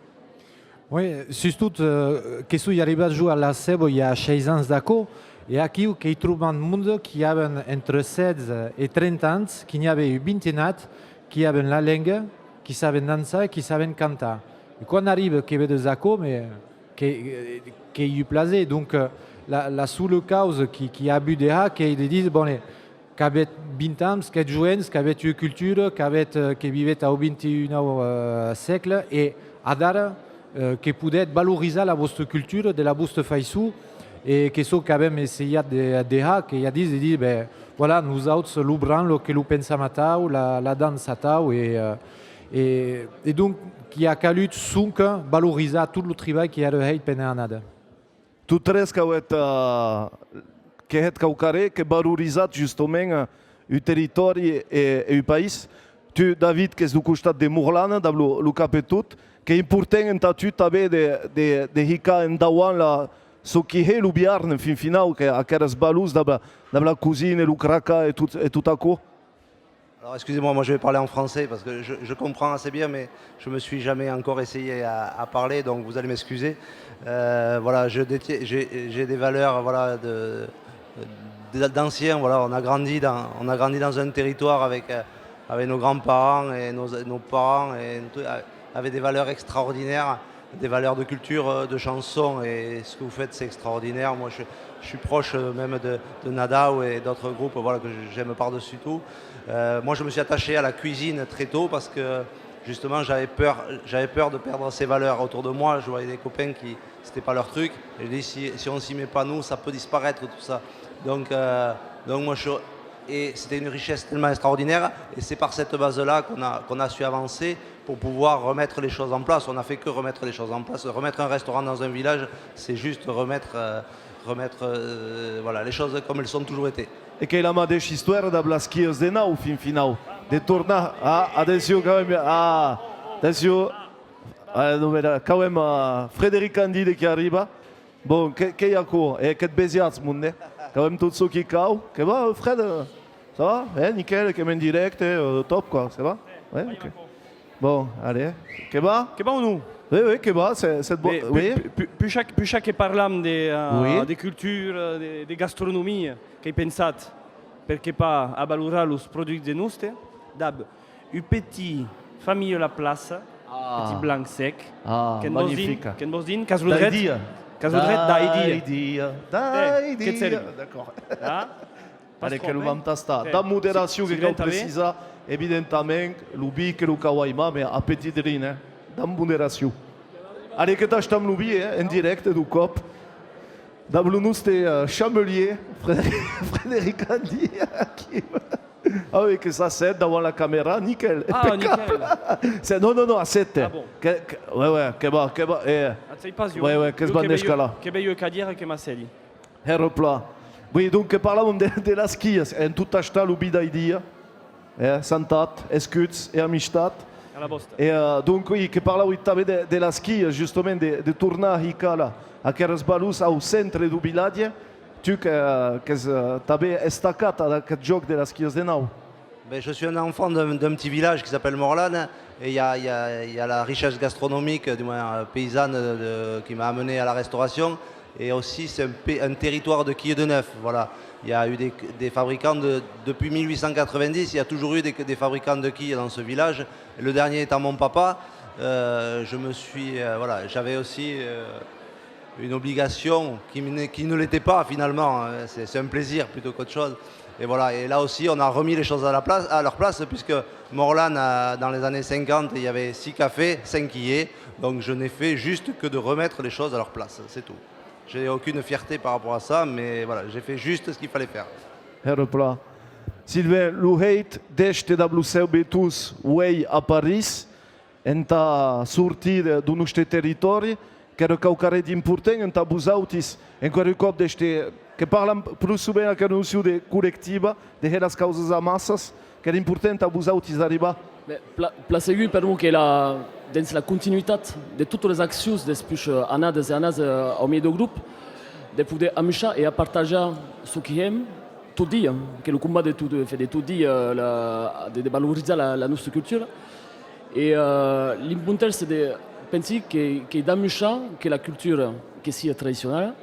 Oui, sustot, eh, que soi arribat jo a la Ceba i a sheis ans d'aquò, e aquiu qu'èi trobat monde qui aven entre setze e trenta ans, qui n'i aven un vintenat, qui aven la lenga, qui saben dançar e qui saben cantar. E quan arribe que vedes aquò, me, que, qu'ei un plaser. Donc, eh, la, la sola causa qui, qui a avut de har, qu'ei de díser, bon, eh, qu'avetz vint ans, qu'ètz joens, qu'avetz ua cultura, qu'avetz, eh, que vivetz au vint e unau, eh, sègle, e adara, eh, que podetz valorizar la vòsta cultura de la vòsta faiçon, e qu'ei çò qu'avem essajat de, de har, qu'ei a díser, de díser, ben, voilà, nosauts, lo branle, que lo pensam atau, la, la dança atau, e, eh, e, e donc, qu'i a calut sonque valorizar tot lo tribalh qui èra hèit pendent annadas. Totes tres qu'auetz, eh, que hètz quauquarren, que valorizatz justament, eh, un territòri e, e un país. Tu, David, qu'ès deu costat de Morlana, dab lo, lo Cap e Tot, qu'ei important entà tu tanben de, de, de hicar endavant la, çò qui hè lo Biarn, en fin finau, que aqueras valors dab, dab la cosina e lo cracar e tot, e tot aquò. Alors, excusez-moi, moi je vais parler en français parce que je, je comprends assez bien, mais je me suis jamais encore essayé à, à parler, donc vous allez m'excuser. Euh, voilà, je détiens, j'ai, j'ai des valeurs, voilà, de, de, d'anciens, voilà, on a grandi dans, on a grandi dans un territoire avec, euh, avec nos grands-parents et nos, nos parents et tout, euh, avec des valeurs extraordinaires, des valeurs de culture, euh, de chanson, et ce que vous faites, c'est extraordinaire. Moi, je, je suis proche, euh, même de, de Nadao et d'autres groupes, voilà, que j'aime par-dessus tout. Euh, moi, je me suis attaché à la cuisine très tôt parce que, justement, j'avais peur, j'avais peur de perdre ces valeurs. Autour de moi, je voyais des copains qui, c'était pas leur truc. Et je dis, si, si on s'y met pas, nous, ça peut disparaître, tout ça. Donc, euh, donc moi, je, et c'était une richesse tellement extraordinaire. Et c'est par cette base-là qu'on a, qu'on a su avancer pour pouvoir remettre les choses en place. On n'a fait que remettre les choses en place. Remettre un restaurant dans un village, c'est juste remettre, euh, remettre, euh, voilà, les choses comme elles ont toujours été. E qu'ei la madeisha istòria dab las Quilhas de Nau, fin finau. De tornar a, atencion, qu'avem, a, atencion, a, non, mira, qu'avem, a, Frederic Candide qui arriba. Bon, que, qu'ei aquò, e que't vesiatz, monde? Qu'avem tot çò qui cau. Que va, Fred? Ça va? Eh, nickel, qu'èm en dirècte, eh, top, quoi, ça va? Ouais, ok. Bon, allez. Que va? Que va o non? Oui, oui, que va, c'est, c'est bon, oui. Pu-, pu-, pu-, puish que, puish que parlam de, euh, de cultura, de, de gastronomia, qu'èi pensat, perqué pas avalorar los produits de noste, dab un petit Famille Laplace, petit blanc sec, que'n vòs drin, que'n vòs drin, qu'as lo dret, qu'as lo dret d'ai dia. D'ai dia, d'ai dia. Eh, que't sèrvi. D'accord. Ah? Allez, que lo vam tastar. Damb moderacion, que cau precisar, evidentament, lo vin que lo cau aimar, mès a petit drin, eh? Damb moderacion. Allez, que tastam lo vin, eh? En dirècte, deu còp. Dab lo noste, eh, chamelier, Frederic, Frederic Andy, aquí. Ah oui, que s'assèt davant la camèra, nickel. Ah, nickel. C'est, non, non, non, assèt-te. Ah bon. Que, que, ouais, ouais, que va, que va, eh. Ah, sai pas, jo. Ouais, ouais, que se va n'escalar. Que vei ua cadièra que m'assèdi. Hèra plan. Oui, donc, que parlàvem de, de las Quilhas, en tot tastar lo vin d'ai dia, eh, santat, escuts e amistat. A la vòsta. E, eh, donc, oui, que parlàvem tanben de, de las Quilhas, justament, de, de tornar a hicar la, aqueras valors au centre deu vilatge. Tu que, qu'ès, eh, tanben estacat ad aqueth jòc de las Quilhas de Nau. Ben, je suis un enfant d'un, d'un petit village qui s'appelle Morlane, et il y a, il y a, il y a la richesse gastronomique, du moins, euh, paysanne, de, qui m'a amené à la restauration. Et aussi, c'est un, pa- un territoire de quilles de neuf. Voilà. Il y a eu des, des fabricants de- depuis mille huit cent quatre-vingt-dix, il y a toujours eu des, des fabricants de quilles dans ce village. Le dernier étant mon papa, euh, je me suis, euh, voilà, j'avais aussi euh, une obligation qui, me- qui ne l'était pas finalement. Hein. C'est c'est un plaisir plutôt qu'autre chose. Et voilà. Et là aussi, on a remis les choses à la place, à leur place, puisque Morlan, a- dans les années cinquante, il y avait six cafés, cinq quilliers. Donc je n'ai fait juste que de remettre les choses à leur place, c'est tout. J'ai aucune fierté par rapport à ça, mais voilà, j'ai fait juste ce qu'il fallait faire. Hèra plan. Sylvain, lo hèit d'èster dab lo seu betós uei a París, entà sortir de- deu noste territòri, qu'èra quauquarren d'important entà vosautis, enqüèra un còp d'èster, que parlam pro sovent aquera nocion de collectiva, de hèr las causas amassas, qu'èra important entà vosautis d'arribar. Mès pla- plan segur, per'mor que la, dens la continuitat de totas las accions despuish, eh, annadas e annadas, eh, au miei deu grop, de poder amuishar e a partatjar çò qui hèm tot dia, qu'ei lo combat de tot, de tot dia, eh, la, de, de valorizar la, la nosta cultura. E eh, l'important, c'est de, pensi que, que d'amuishar que la cultura que sia tradicionala,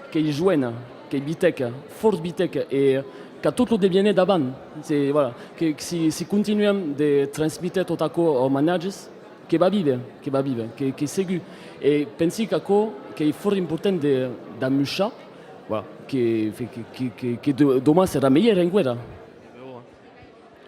qu'ei joena, qu'ei vitèca, fòrt vitèca, e qu'a tot lo deviéner davant. Se, voilà, que, que si, si continuam de transméter tot aquò aus mainatges, que va víver, que va víver, que, que segur. E pensi qu'aquò qu'ei fòrt important de, d'amuishar, voilà, que, que, que, que, que de- doman serà melhor enqüèra.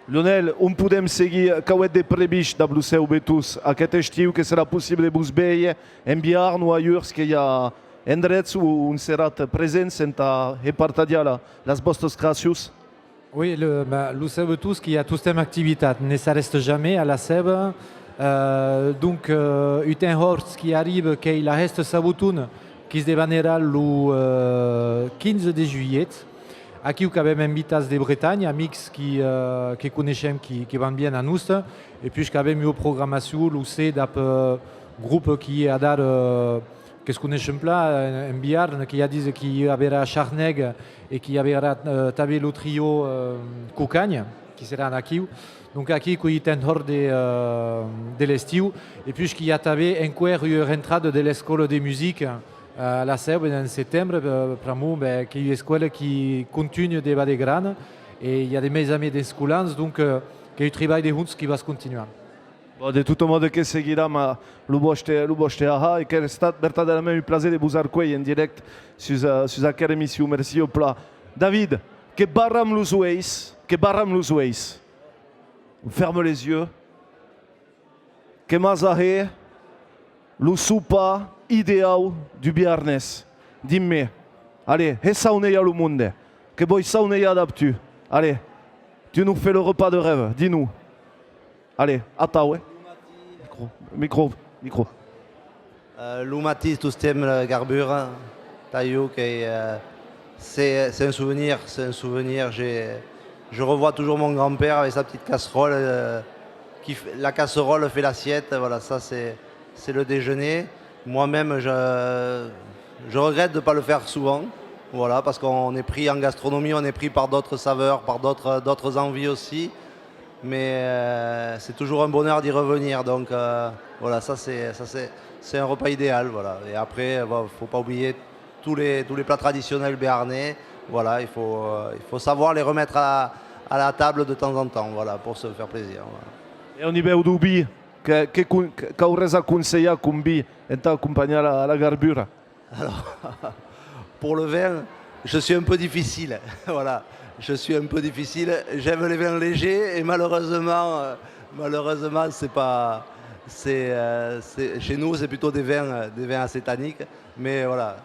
Lionel, on podem seguir, qu'avètz de previst dab lo seu betós aqueth estiu, que serà possible de vos véder en Biarn o alhurs, que i a endrets on, on seratz presents entà hèr partatjar la, las vòstas creacions? Oui, le, ma- lo seu betós qu'i a tostemps activitat, ne s'arrèsta jamei a la Sèba. Euh, donc, euh, un temps hòrt qui arriba, qu'ei la hèsta Saboton, qui's debanerà lo euh, quinze de julhet. Aquiu qu'avem envitats de Bretanha, amics qui, eh, que coneishem, qui, qui van bien a nosta, e puish qu'avem ua programacion, lo ser, dab, eh, grops qui adara, eh, que's coneishen plan, eh, en, en Biarn, que i a, dise, qui i averà Charnègue e qui i averà, eh, tanben lo trio, eh, Cocanha, qui seràn aquiu. Donc aquí qu'ei un temps hòrt de, eh, de l'estiu, e puish qu'i a tanben enqüèra ua rentrada de l'escòla de musica, eh, a la Sèba en setembre, eh, pr'amor, ben, qu'ei ua escòla qui contunha de vàder grana, e i a de mei a mei d'escolans, donc, eh, qu'ei un tribalh de hons qui va continuar. Bon, de tot mòde que seguiram, eh, lo vòste, lo vòste ahar, e qu'ei estat vertadèrament un plaser de vos arcuélher en dirècte sus, eh, sus aquera emission. Mercí, plan. David, que barram los uelhs, que barram los uelhs. On ferme les yeux. Que m'as a hèr lo sopar ideau deu Biarnés. Dim-me. Allez, hè saunejar lo monde. Que voi saunejar dab tu. Allez, tu nous fais le repas de rêve, dis-nous. Allez, atau, eh. Micro, micro, micro. Euh, lo matin, tostemps, la garbura, tà jo, que, euh, c'est, c'est un souvenir, c'est un souvenir. J'ai, je revois toujours mon grand-père avec sa petite casserole, euh, qui f-, la casserole fait l'assiette, voilà, ça c'est, c'est le déjeuner. Moi-même, je, je regrette de pas le faire souvent, voilà, parce qu'on est pris en gastronomie, on est pris par d'autres saveurs, par d'autres, d'autres envies aussi. Mais, euh, c'est toujours un bonheur d'y revenir. Donc, euh, voilà, ça c'est, ça c'est, c'est un repas idéal. Voilà. Et après, euh, bon, faut pas oublier tous les, tous les plats traditionnels béarnais. Voilà, il faut, euh, il faut savoir les remettre à, à la table de temps en temps, voilà, pour se faire plaisir. Voilà. E au nivèu deu vin, que, que con-, que, qu'aurés a conselhar com vin entà acompanhar la, la garbura? Alors, pour le vin, je suis un peu difficile. Voilà, je suis un peu difficile. J'aime les vins légers et malheureusement, euh, malheureusement, c'est pas, c'est, euh, c'est, chez nous, c'est plutôt des vins, euh, des vins assez tanniques. Mais voilà,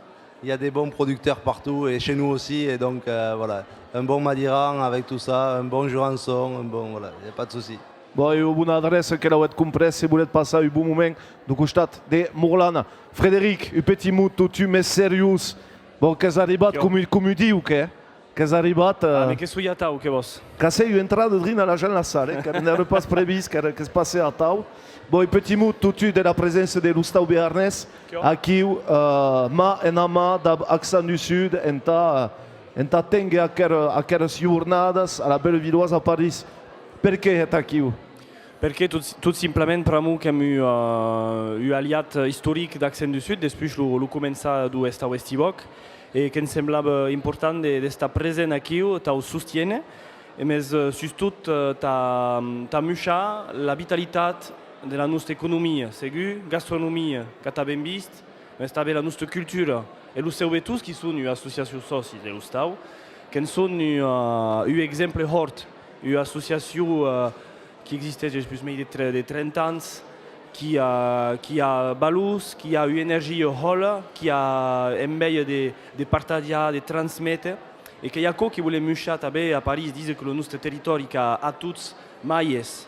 il y a des bons producteurs partout et chez nous aussi. Et donc, euh, voilà, un bon Madiran avec tout ça, un bon Jurançon, un bon, voilà, il n'y a pas de souci. Bon, e ua bona adreça, que l'auetz comprés, se voletz passar un bon moment deu costat de Morlana. Frederic, un petit mot totun mès seriós. Bon, qu'ès arribat com un, com un diu, que? Qu'ès arribat, eh... Ah, mès que soi atau, que vòs? Qu'as hèit ua entrada drin a la gent la sala, eh, que n'èra pas previst, qu'èra, que's passe atau. Bon, un petit mot totun de la preséncia de l'Ostau Bearnés, aquiu, eh, man ena man dab Accents du Sud, entà, entà ténguer aquera, aqueras jornadas a la Bellevilloise a París. Perqué hètz aquiu? Perque tot, tot simplament pr'amor qu'èm un, eh, un aliat istoric d'Accent du Sud, despuish lo, lo començar deu Hestau Hestiv'Òc, e que'ns semblava important de, d'estar present aquiu, tau sostiéner, e mès, eh, sustot, eh, tà, tà muishar la vitalitat de la nosta economia, segur, gastronomia, qu'a tanben vist, mès tanben la nosta cultura e los Seuvetons, qui son ua associacion sòci de l'Ostau, que'n son un, eh, un exemple hòrt, ua associacion, eh, qui existeish despuish mei de tre-, de trenta ans, qui a, qui a valors, qui a ua energia hòla, qui a enveja de, de partatjar, de transméter, e qu'ei aquò qui volem muishar tanben a París, díser que lo noste territòri qu'a atòts màgers,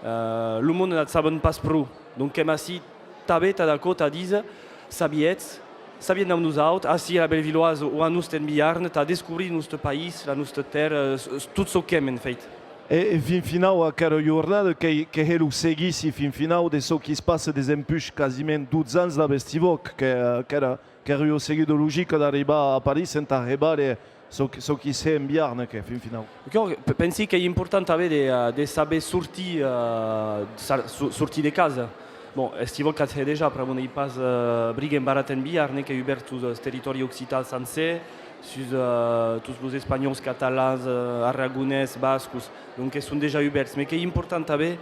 eh, lo monde n'at saben pas pro. Donc qu'èm ací tanben tad aquò, tà díser, sabietz, sabietz damb nosaut, ací a la Bellevilloise o a noste en Biarn, tà descobrir noste país, la nosta tèrra, eh, s-, s-, tot çò qu'èm, en fèit. E, e fin finau, aquera jornada, que, que hè lo seguici fin finau de çò qui's passa desempuish quasiment dotze ans dab Hestiv'Òc, que, eh, qu'èra, qu'èra ua seguida logica d'arribar a París entà revéder çò qui, çò qui's hè en Biarn, que, fin finau. Aquò, pe-, pensi qu'ei important tanben de, eh, de saber sortir, eh, sa-, so-, sortir de casa. Bon, Hestiv'Òc qu'at hè dejà, pr'amor n'ei pas, eh, briga embarrat en Biarn, eh, qu'ei ubèrt sus, eh, eth territòri occitan sancer, sus, eh, tots los espanhòus, catalans, eh, aragonés, bascos, donc que son dejà ubèrts. Mès qu'ei important tanben,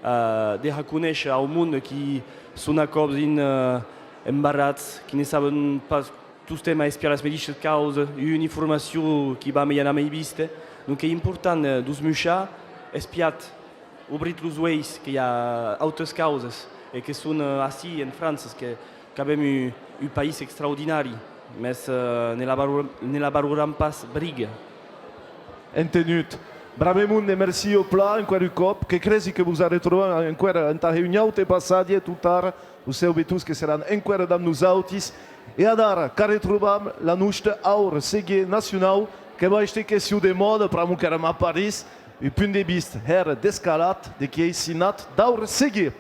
eh, de har conéisher au monde qui son a còps in, eh, embarrats, qui ne saben pas tostemps a espiar las medishes causas, ua uniformacion qui va mei anar mei viste. Donc qu'ei important, eh, de'us muishar, espiatz, obritz los uelhs, que i a autes causes, e que son, eh, ací en França, que, qu'avem un, un país extraordinari, mès, eh, ne la valor-, ne la valoram pas briga. Entenut. Brave monde, merci au plan, enqüèra un còp, que cresi que vos arretrobam enqüèra entà un aute passatge tot ara, los Seuvetons que seràn enqüèra damb nosautis, e adara qu'arretrobam la nosta Aura Seguier nacionau, que va èster question de mòda, pr'amor qu'èram a París, un punt de vista hèra descalat de qui ei signat d'Aura Seguier.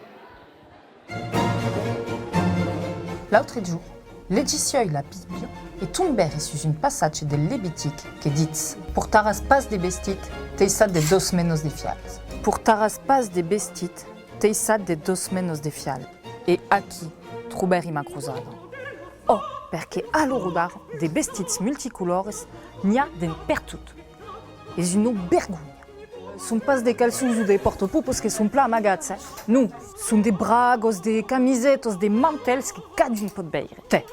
L'autre jorn, legissiái la Bíblia e tombèri sus un passatge del Levitic que ditz: Portaràs pas de vestit teissat de doas menas de fial. Portaràs pas de vestit teissat de doas menas de fial. E aquí trobèri ma crosada. Ò, perque a l'ora d'ara, de vestits multicolores, n'i a d'en pertot. Es una vergonha. Son pas de calçons o de pòrta-popas que son plan amagats, eh? Non, son de bragas, de camisetas, de mantèls que cadun pòt veire. Tè,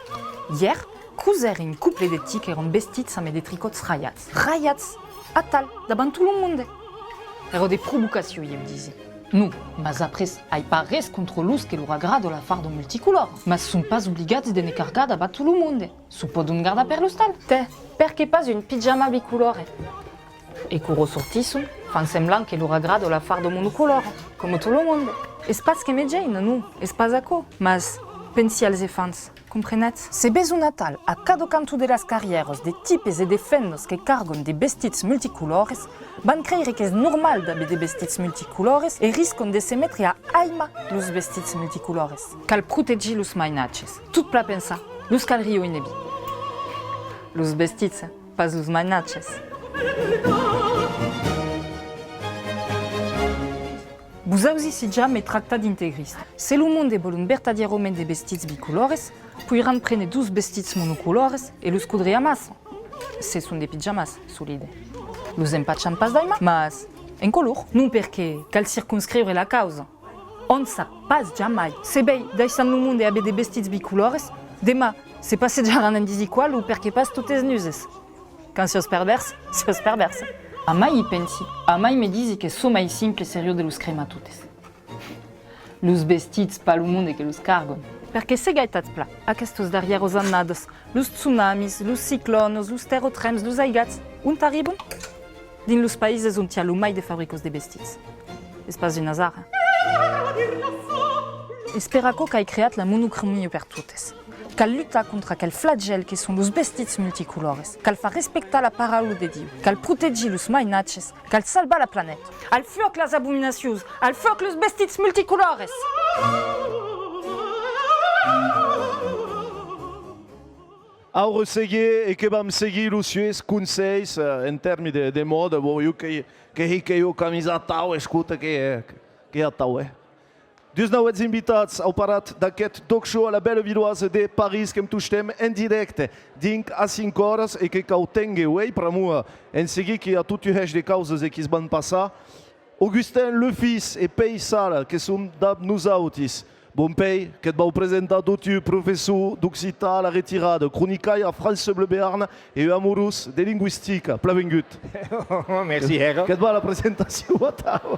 ièr, crosèri un cople de tics qu'èran vestits ambe de tricòts raiats. Raiats! Atal, davant tot lo monde! Èra de provocacion, ieu disi. Non, mas après, ai pas res contra los que lor agrada la farda multicolora, mas son pas obligats de ne cargar davant tot lo monde. S'o pòdon gardar per l'ostal. Tè, perqué pas un pijama bicolore? E quora sortisson, fan semblant que lor agrada la farda monocolora, coma tot lo monde. Es pas que me gèina, non, es pas aquò, mas pensi als efants, comprenètz? Se veson atal a cada canton de las carrièras de tipes e de femnas que cargan de vestits multicolores, van creire qu'es normal d'aver de vestits multicolores e riscan de se metre a aimar los vestits multicolores. Cal protegir los mainatges. Tot plan pensat, los cal rejónher. Los vestits, pas los mainatges. Vos ausissi jamai tractar d'integrista. Se lo monde vòlon vertadièrament de vestits bicolores, poiràn prene dos vestits monocolores e los codre amassa. Se son de pijamas, solide. Los empachan pas d'aimar, mas en color. Non, perque cal circonscriure la causa. Òm sap pas jamai. Se bèi daissam lo monde aver de vestits bicolores, deman se passejaràn en disic qual o perqué pas totes nuses. Quand siás pervèrs, siás pervèrs. Amai i pensi, amai me disi que çò mai simple seriá de los cremar totes. Los vestits, pas lo monde que los cargan. Perque se gaitatz plan, aquestas darrièras annadas, los tsunamis, los ciclòns, los tèrratrems, los aigats, ont arriban? Dins los païses ont i a lo mai de fabricas de vestits. Es pas un azar, eh? Es per aquò qu'ai creat la monocromia per totes. Cal lutar contra aquel flagèl que son los vestits multicolores. Cal far respectar la paraula de Dieu. Cal protegir los mainatges. Cal salvar la planeta. Al fuòc las abominacions! Al fuòc los vestits multicolores! Aura Seguier, e que vam seguir los sues conselhs, eh, en tèrmi de, de mòda. Bon, jo que, que, que jo camisa tau, escota, que, eh, E atau, eh? Dus nauèths invitats au parat d'aqueth D'ÒC Show a la Bellevilloise de París, qu'èm tostemps en dirècte dinc a cinc oras e que cau ténguer uei, pr'amor, eh, en seguir qu'i a tot un hèish de causas e qui's van passar. Augustin Lefils e Pèi Sala que son dab nosautis. Bon Pèi, que't vau presentar totun, professor d'occitan a la retirada, cronicaire a France Bleu Bearn e un amorós de lingüistica. Plan vengut. Mercí, hèra. Que't va la presentacion, atau.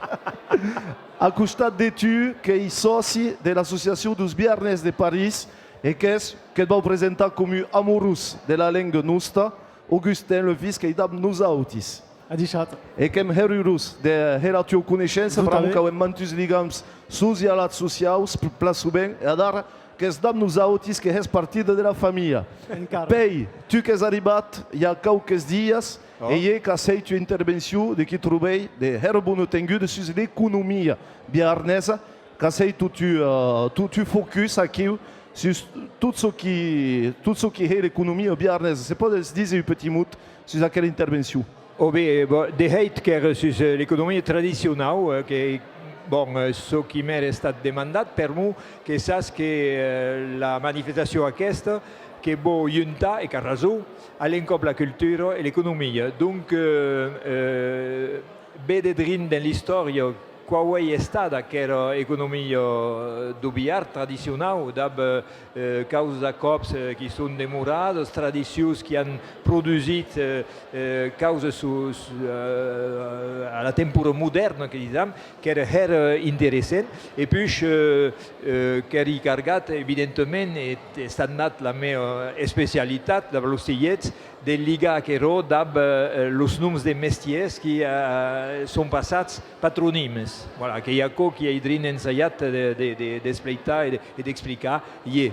A costat de tu, qu'ei sòci de l'associacion deus Biarnés de París e qu'ès, que't vau presentar com un amorós de la lenga nosta, Augustin Lefils, qu'ei dab nosautis. Adishatz. E qu'èm hèra urós de hèr la tua coneishença, pr'amor qu'auem mantuns ligams sus ua lat sociaus, pl-, plan sovent, e adara qu'ès dab nosautis, que hès partida de la familha. Encara. Pèi, tu qu'ès arribat i a quauques dias, e ier qu'as hèit ua intervencion de qui trobèi de hèra bona tenguda sus l'economia biarnesa, qu'as hèit tot un, eh, tot un focus aquiu sus tot çò qui, tot çò qui hè l'economia biarnesa. Se pòdes díser un petit mot sus aquela intervencion? Ò ben, eh, bon, de hèit, qu'èra sus, eh, l'economia tradicionau, eh, que, bon, eh, çò qui m'èra estat demandat, per'mor que sas que, eh, la manifestacion aquesta que vò juntar, e qu'a rason, a l'encòp la cultura e l'economia. Donc, eh, eh, véder drin dens l'istòria quau ei estada aquera economia, eh, deu Biarn tradicionau, dab, eh, eh, causas a còps, eh, qui son demoradas, tradicions qui an produsit, eh, eh, causas sus, eh, a la tempora modèrna, que disam, qu'èra hèra interessant. E puish, eh, eh, qu'èri cargat, evidentament, e es estat la mea especialitat, dab los tilhets, de ligar aquerò dab, eh, los noms de mestièrs qui, eh, son passats patronimes. Voilà, qu'ei aquò qui èi drin ensajat de, de, de, d'espleitar e de, e d'explicar ier.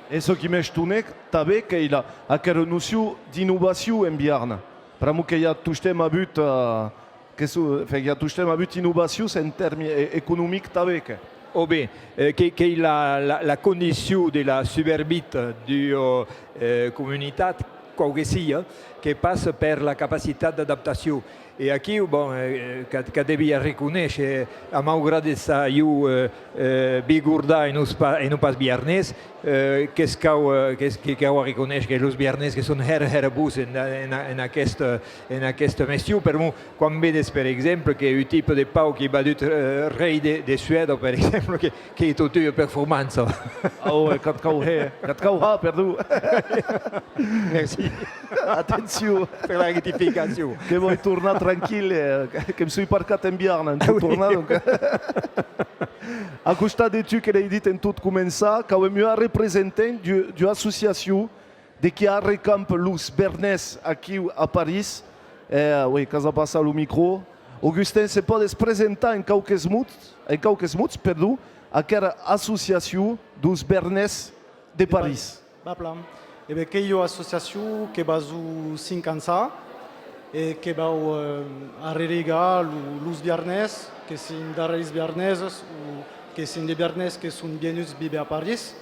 E çò qui m'estonèc tanben qu'ei la, aquera nocion d'innovacion en Biarn. Pr'amor que i a tostemps avut, eh, que so-, enfin, i a tostemps avut innovacions en tèrmi e-, economic tanben, que. Ò ben, eh, que, qu'ei la, la, la condicion de la subervita d'ua, eh, comunitat, quau que sia, que passa per la capacitat d'adaptacion. E aquiu, bon, eh, qu'a, qu'a devi arreconéisher, a maugrat d'estar jo, eh, eh, bigordan e non pas, e non pas biarnés, eh, que's cau, eh, que's, que cau arreconéisher que los biarnés que son hèra, hèra bons en, en, en aqueste, en aqueste mestier. Per'mor, quan vedes, per exemple, que un tipe de Pau qui va dut, eh, rei de, de Suèda, per exemple, que, qu'ei tota ua performança. Ah, ouais, que't cau har, que't cau har, perdon. Mercí. Atencion. Per la rectificacion. Que voi tornar tranquille, eh, que'm soi parcat en Biarn, en tot tornar, donc. A costat de tu, que l'èi dit en tot començar, qu'auem ua representant d'u-, d'ua associacion de qui arrecampa los Biarnés aquiu a París. Eh, oui, qu'as a passar lo micro. Augustin, se pòdes presentar en quauques mots, en quauques mots, perdon, aquera associacion deus Biarnés de París. Va plan. E ben, qu'ei ua associacion que va zo cinc ans a, e que vau, eh, arreligar lo, los Biarnés, que sin d'arrèis biarneses o que sin de Biarnés que son vienuts víver a París,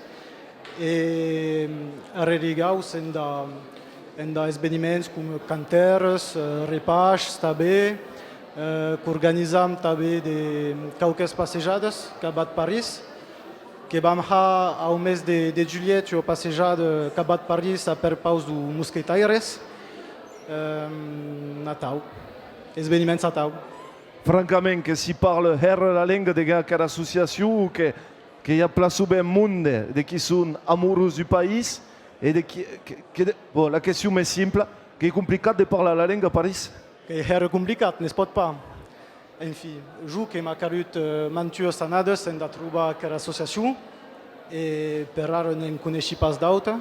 e, eh, arreligaus enda, enda esveniments com cantèras, eh, repairs tanben, eh, qu'organizam tanben de quauques passejadas capvath París, que vam har au mes de, de julhet ua passejada capvath París a perpaus deus mosquetaires. Ehm, atau. Esveniments atau. Francament, que s'i parla hèra la lenga dens aquera associacion, o que, que i a plan sovent monde de qui son amorós deu país, e de qui, que, que de, bon, la question m'ei simpla, qu'ei complicat de parlar la lenga a París? Qu'ei hèra complicat, ne's pòt pas. Enfin, jo que m'a calut, eh, mantuas annadas entà trobar aquera associacion, e per ara ne'n coneishi pas d'auta.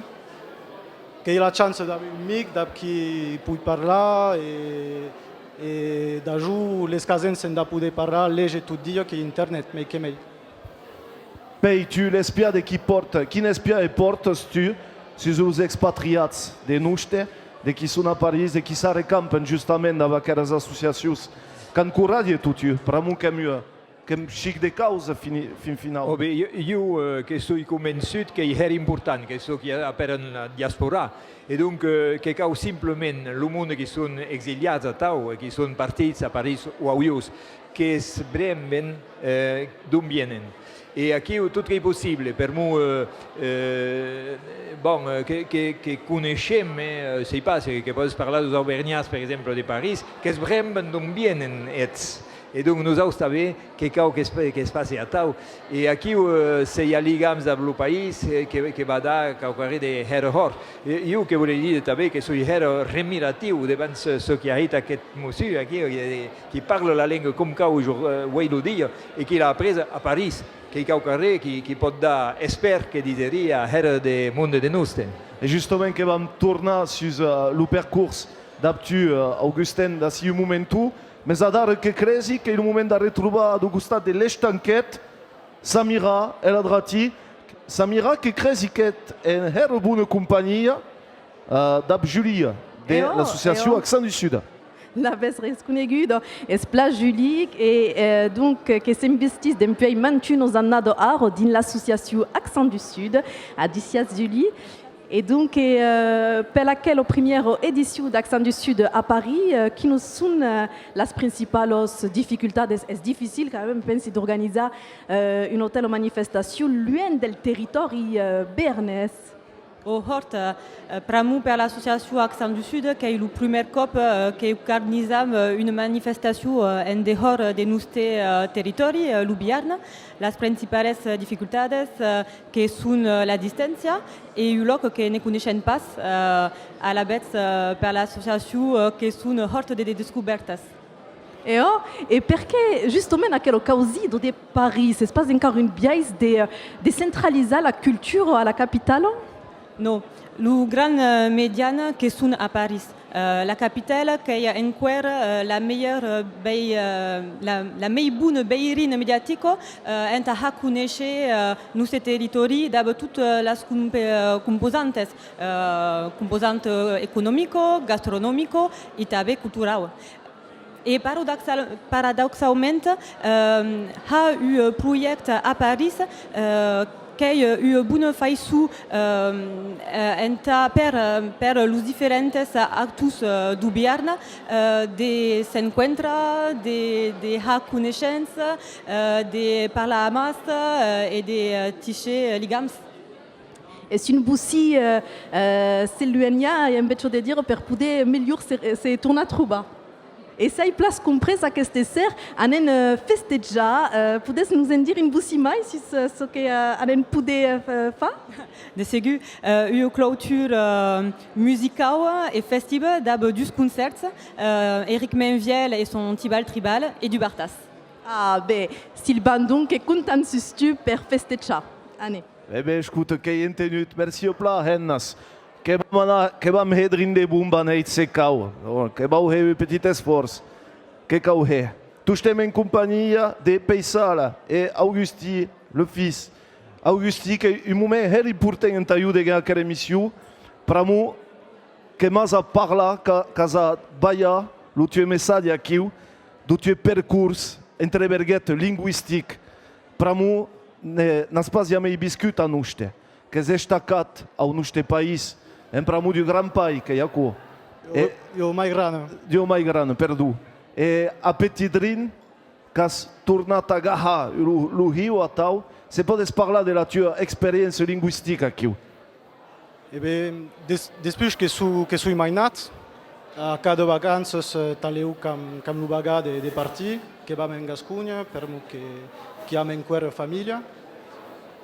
Qu'èi la chança d'aver un mic dab qui poi parlar, e, e dab jo les qu'as ensems entà poder parlar, léger tot dia, qu'ei internet, mei que mei. Pèi, tu, l'espiada qui pòrta, quin espiada pòrtas tu sus los expatriats de noste, de qui son a París, de qui s'arrecampan justament dab aqueras associacions? Qu'an coratge totun, pr'amor qu'èm ua, qu'èm chic de causa, fin, fin finau. Ò ben, jo, jo, eh, que soi convençut qu'ei hèra important, que çò qui apèran la diaspora. E donc, eh, que cau simplament lo monde qui son exiliats atau, e qui son partits a París o aulhors, que's bremben, eh, d'on vienen. E aquiu tot qu'ei possible, permor, eh, eh, bon, eh, que, que, que coneishem, eh, sèi pas, eh, que pòdes parlar deus auvernhats, per exemple, de París, que's bremben d'on vienen eths. E donc, nosaus tanben, que cau que's, que's passe atau. E aquiu, eh, se i a ligams dab lo país, eh, que, que va dar quauquarren de hèra hòrt. E jo que volei díder tanben que soi hèra remiratiu davant çò, çò qui a hèit aqueth mossur aquí, eh, qui parla la lenga com cau, jo, eh, uei lo dia, e qui l'a apresa a París, qu'ei quauquarren qui, qui pòt dar espèr, que diseria, a hèra de monde de noste. E justament que vam tornar sus, eh, lo percors dab tu, eh, Augustin, d'ací un momenton, mes adara que cresi qu'ei lo moment d'arretrobar deu costat de l'Estanquet Samira El Adrati. Samira, que cresi qu'ètz en hèra bona companhia, eh, dab Julia, de l'associacion Accent du Sud. L'avètz reconeguda, es plan Julie, e, eh, donc, que s'investís dempuèi mantunas annadas ara dins l'associacion Accent du Sud. Adissiatz, Julie. E donc, eh, per aquela primièra edicion d'Accent du Sud a París, eh, quinas son, eh, las principalas dificultats? Es, es dificil, quand même, pensi, d'organizar, eh, una tala manifestacion luènh del territòri, eh, bearnés. Ò, hòrt, eh, pr'amor per l'associacion Accent du Sud, qu'ei lo prumèr còp, eh, que organizam, eh, una manifestacion, eh, en dehòra de noste, eh, territòri, eh, lo Biarn. Las principalas, eh, dificultats, eh, que son, eh, la distància e un lòc que ne coneishem pas, eh, alavetz, eh, per l'associacion, eh, que son hòrt de, de descobèrtas. E ò, e perqué justament aquela causida de París? Es pas encara un biais de, eh, de centralizar la cultura a la capitala? Non, lo gran, eh, median que son a París. Eh, la capitala qu'ei enqüèra, eh, la melhor, eh, vei-, eh, la, la mei bona veirina mediatica, eh, entà har conéisher, eh, noste territòri dab tot, eh, las comp-, eh, composantes, eh, composanta, eh, economica, gastronomica e tanben culturau. E paradoxal-, paradoxaument, ehm, har un, eh, projècte a París, eh, qu'ei, eh, ua bona faiçon, ehm, eh, entà per, eh, per los diferents actors, eh, deu Biarn, eh, de s'encontrar, de, de har coneishença, eh, de parlar amassa, eh, e de, eh, tèisher, eh, ligams. Es un bocin, eh, eh, s'eluenhar, en veja de dire, per poder melhor se, se tornar trobar. E s'ai plan comprés, aqueste ser anem, eh, festejar. Eh, podètz nos en dire un bocin mai sus, eh, çò que, eh, anem poder, eh, fa-, far? De segur, eh, ua clautura, eh, musicaua e festiva dab dus concèrts, eh, Eric Menviel e son Tibal Tribal e Dubartas. Ah, ben, Silvan, donc, que comptam sus tu per festejar. Anem. E ben, escota, qu'ei entenut. Mercí plan, hemnas. Que vam anar, que vam hèr drin de bon, van hèr se cau. Que vau hèr un petit esfòrç. Que cau hèr. Tostemps en companhia de Peissala e Augustin, le fils. Augustin, qu'ei un moment hèra important entà jo deguens aquera emission, pr'amor que m'as a parlar, qu'a-, qu'as a balhar lo teu messatge aquiu, deu teu percors, entre verguetas, lingüistic, pr'amor ne, n'as pas jamei viscut a noste, qu'ès estacat au noste país, en pr'amor deu gran pair qu'ei aquò. Deu, e, deu mai gran. Deu mai gran, perdon. E a petit drin, qu'as tornat agahar lo, lo hiu atau, se pòdes parlar de la tua experiéncia lingüistica aquiu? E ben, des-, despuish que so-, que soi mainat, a cada vacanças, eh, tanlèu qu'am, qu'am lo vagar de, de partir, que vam en Gasconha, per'mor que, qu'i am enqüèra familha,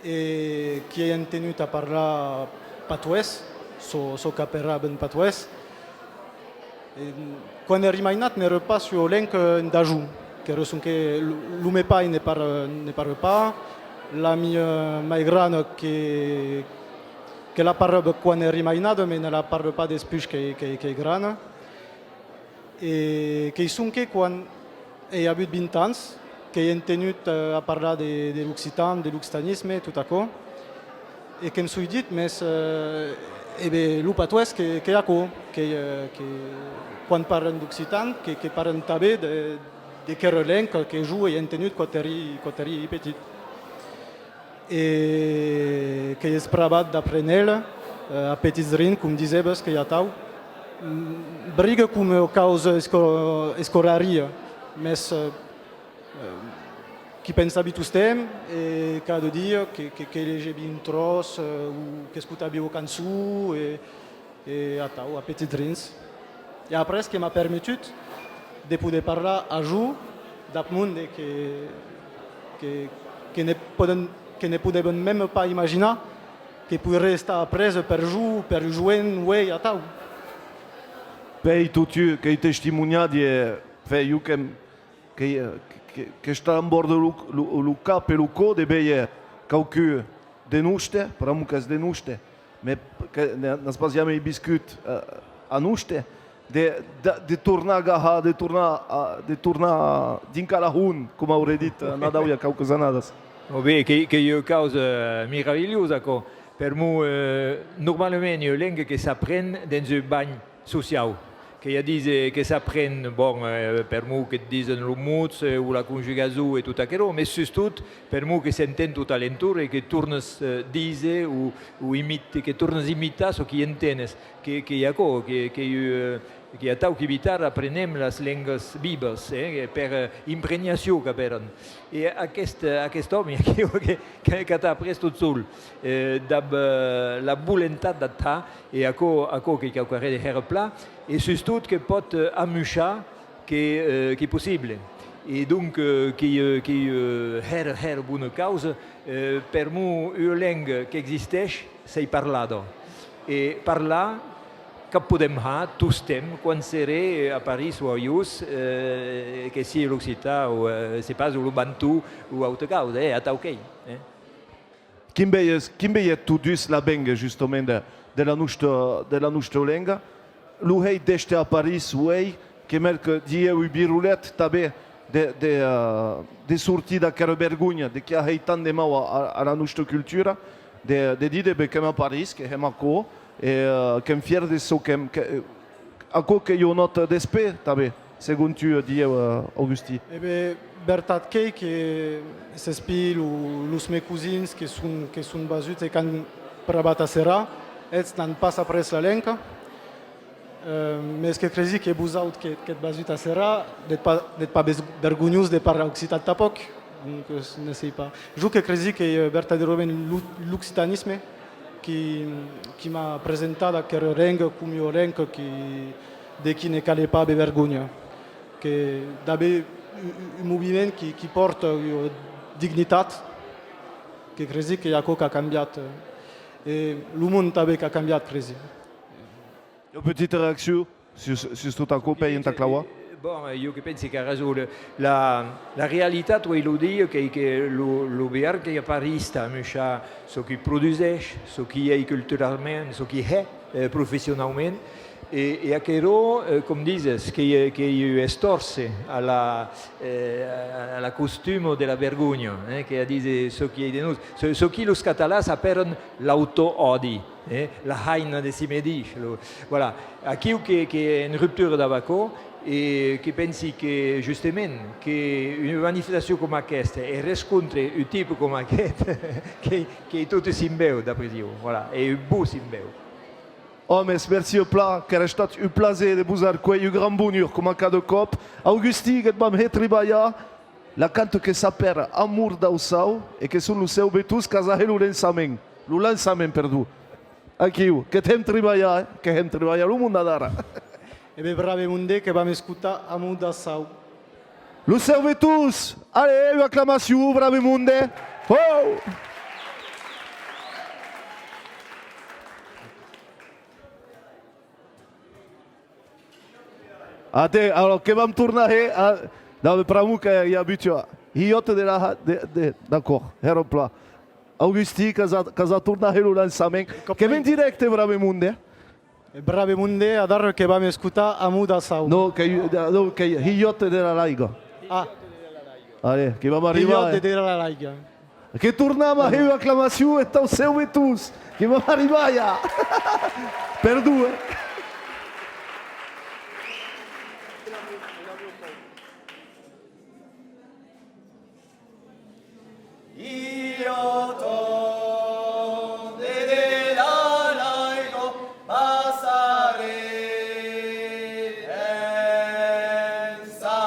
e qu'i ei entenut a parlar patoès, çò, çò qu'aperavan patoès. E, quan èri mainat, n'èra pas ua lenga, eh, en dajon, qu'èra sonque lo, lo me pair ne par-, ne parla pas, la mia, eh, mai grana que, que la parlava quan èri mainada, mes ne la parla pas despuish qu'ei, qu'ei, qu'ei grana. E qu'ei sonque quan ei avut vint ans, qu'ei entenut, eh, a parlar de, de l'occitan, de l'occitanissem, tot aquò, e que'm soi dit, mes, eh, e ben, lo patoès que, qu'ei aquò, que, eh, que quan parlan d'occitan, que, que parlan tanben de, De qu'èra lenga que jo ai entenut quand èri, quand èri petit. E qu'ai espravat d'apréner-la, eh, a petits drins, com disèves, qu'ei atau. Mm, briga coma causa esco-, escolaria, mès, eh, eh, qu'i pensavi tostemps, e cada dia que, que, que legevi un tròç, eh, o qu'escotavi ua cançon, e, e atau, a petits drins. E après que m'a permetut de poder parlar a jo dab monde que, que, que ne pòden, que ne podèvan mème pas imaginar que poiré estar apresa per jo, per un joen uei atau. Pèi, totun, qu'ei testimoniatge, fè, jo que, que, que, qu'està en bòrd lo, lo, lo cap e lo còr de véder quauqu'un de noste, pr'amor qu'ès de noste, mès que n-, n'as pas jamei viscut, eh, a noste, de, de, de tornar gahar, de tornar a, de tornar dinc a la hont, coma auré dit, eh, Nadau i a quauques annadas. Ò ben, que, qu'ei ua causa, eh, meravilhosa, aquò. Per'mor, eh, normalament, ua lenga que s'apren dens un banh sociau. Qu'ei a díser que s'apren, bon, eh, per'mor que't disen los mots, eh, o la conjugason e tot aquerò, mès sustot per'mor que s'enten tot a l'entorn e que tornes, eh, díser o, o imit-, que tornes imitar çò qui entenes. Que, qu'ei aquò, que, que, eh, qu'ei atau qu'evitar aprenem las lengas vivas, eh, per, eh, impregnacion qu'apèran. E aquest, aquest òme aquiu que, que, qu'at a après tot sol, eh, dab, eh, la volentat d'at har, e aquò, aquò qu'ei quauquarren de hèra plan, e sustot que pòt, eh, amuishar que, eh, qu'ei possible. E donc, eh, qu'ei, eh, qu'ei, eh, hèra, hèra bona causa, eh, per'mor ua lenga qu'existeish, s'ei parlada. E parlar, qu'ac podem har tostemps, quan seré, eh, a París o a Vius, eh, que sia l'occitan o, eh, sai pas, o lo bantou o auta causa, eh, atau qu'ei, eh. Quin vei-, quin vei-, tu dus, l'avénguer justament de, de la nosta, de la nosta lenga? Lo hèit d'èster a París uei, que merca dilhèu un virolet tanben de, de, eh, de sortir d'aquera vergonha de qui a hèit tant de mau a, a, a la nosta cultura, de, de díder, ben, qu'èm a París, que hèm aquò, e, eh, qu'èm fièrs de çò qu'èm, que, eh, aquò qu'ei ua nòta d'espèr tanben, segon tu, eh, dilhèu, eh, Augustin. E ben, vertat qu'ei que s'espii lo, los mens cosins que son, que son vasuts e qu'an pravat a serrar, eths n'an pas après la lenga. Eh, mès que cresi que vosauts que, qu'ètz vasuts a serrar, n'ètz pas, n'ètz pas bes-, vergonhós de parlar occitan tanpòc. Donc, eh, ne sèi pas. Jo que cresi qu'ei, eh, vertadèrament lo, l'occitanisme qui, qui m'a presentat aquera lenga com ua lenga qui, de qui ne calè pas aver vergonha. Que d'aver un, un, un moviment qui, qui pòrta ua dignitat, que cresi qu'ei aquò qu'a cambiat, eh, e lo mond tanben qu'a cambiat, cresi. Ua petita reaccion sus, sus tot aquò, pèi entà clavar. Bon, eh, jo que pensi qu'a rason. Le, la, la realitat, uei lo dia, qu'ei que lo, lo Bearn qu'ei a París tà amuishar çò qui produseish, çò qui ei culturalament, çò qui hè, eh, professionaument. E, e aquerò, eh, com dises, qu'ei, qu'ei un estòrcer a la, eh, a la costuma de la vergonha, eh, qu'ei a díser çò qui ei de nos, çò, çò qui los catalans apèran l'autoòdi. Eh, la haina de si medish, lo, voilà. Aquiu que, qu'ei en ruptura dab aquò, e que pensi que, justament, que ua manifestacion coma aquesta, e rescontre un tipe coma aqueth, qu'ei, qu'ei tot un simbèu, d'après jo, voilà, e un bon simbèu. Òmes, mercí plan, qu'èra estat un plaser de vos arcuelhir, un gran bonur, coma cada còp. Augustin, que't vam hèr tribalhar, la canta que s'apèra Amor d'Aussau e que son los Seuvetons qu'as a hèr lo lançament. Lo lançament, perdon. Aquiu, que t'hèm tribalhar, eh? Que hèm tribalhar lo monde adara. E ben, brave monde, que vam escotar Amor d'Aussau. Los Seuvetons! Allez, ua aclamacion, brave monde! Oh! Até, alors, que vam tornar hèr a, non, mès pr'amor que i a avut ua hilhòta de la, de, de, d'acòrd, hèra plan. Augustin, qu'as a, qu'as a tornar hèr lo lançament. Qu'èm en dirècte, brave monde, eh? Brave monde, adara que vam escotar Amor d'Aussau. Non, que, non, que hilhòta de la Laiga. Ah. Allez, que vam arribar, hilhòta, eh, de la Laiga. Que tornam a hèr ua aclamacion entà'us Seuvetons, que vam arribar ja. Perdon, eh? Io tonde de la laigo passaré en sa.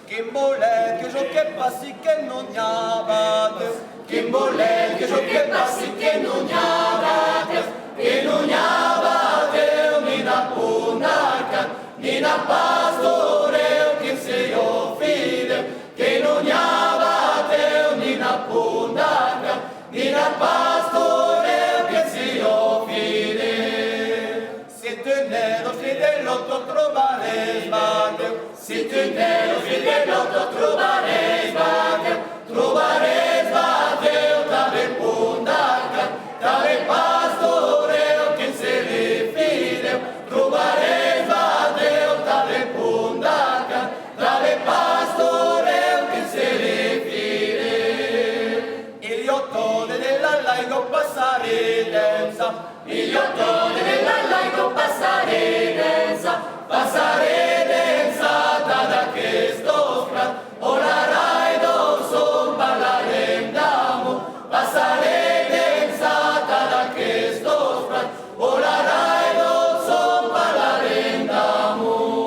Quin voletz que jo que passi que non i a batèu? Quin voletz que jo que passi que non i a batèu? Que non i a batèu, ni na ponda can, ni na pastorèu, quin se jo fidèu. Que non i a batèu, ni na ponda can, ni na pastorèu, quin se jo fidèu. Si tu n'èras fidèu, tu trobarés batèu. Si tu n'èras fidèu, tu trobarés batèu. Trobarés batèu, tanben ponda can, tanben pastorèu, quin seré fidèu. Trobarés batèu, tanben ponda can, tanben pastorèu, quin seré fidèu. Io tonde de la laigo passaré d'en sa. Io tonde de la laigo passaré d'en sa. Passaré d'en sa tad aquestos prats. O la rai do son parlarem d'amor. Passaré d'en sa tad aquestos prats. O la rai do son parlarem d'amor.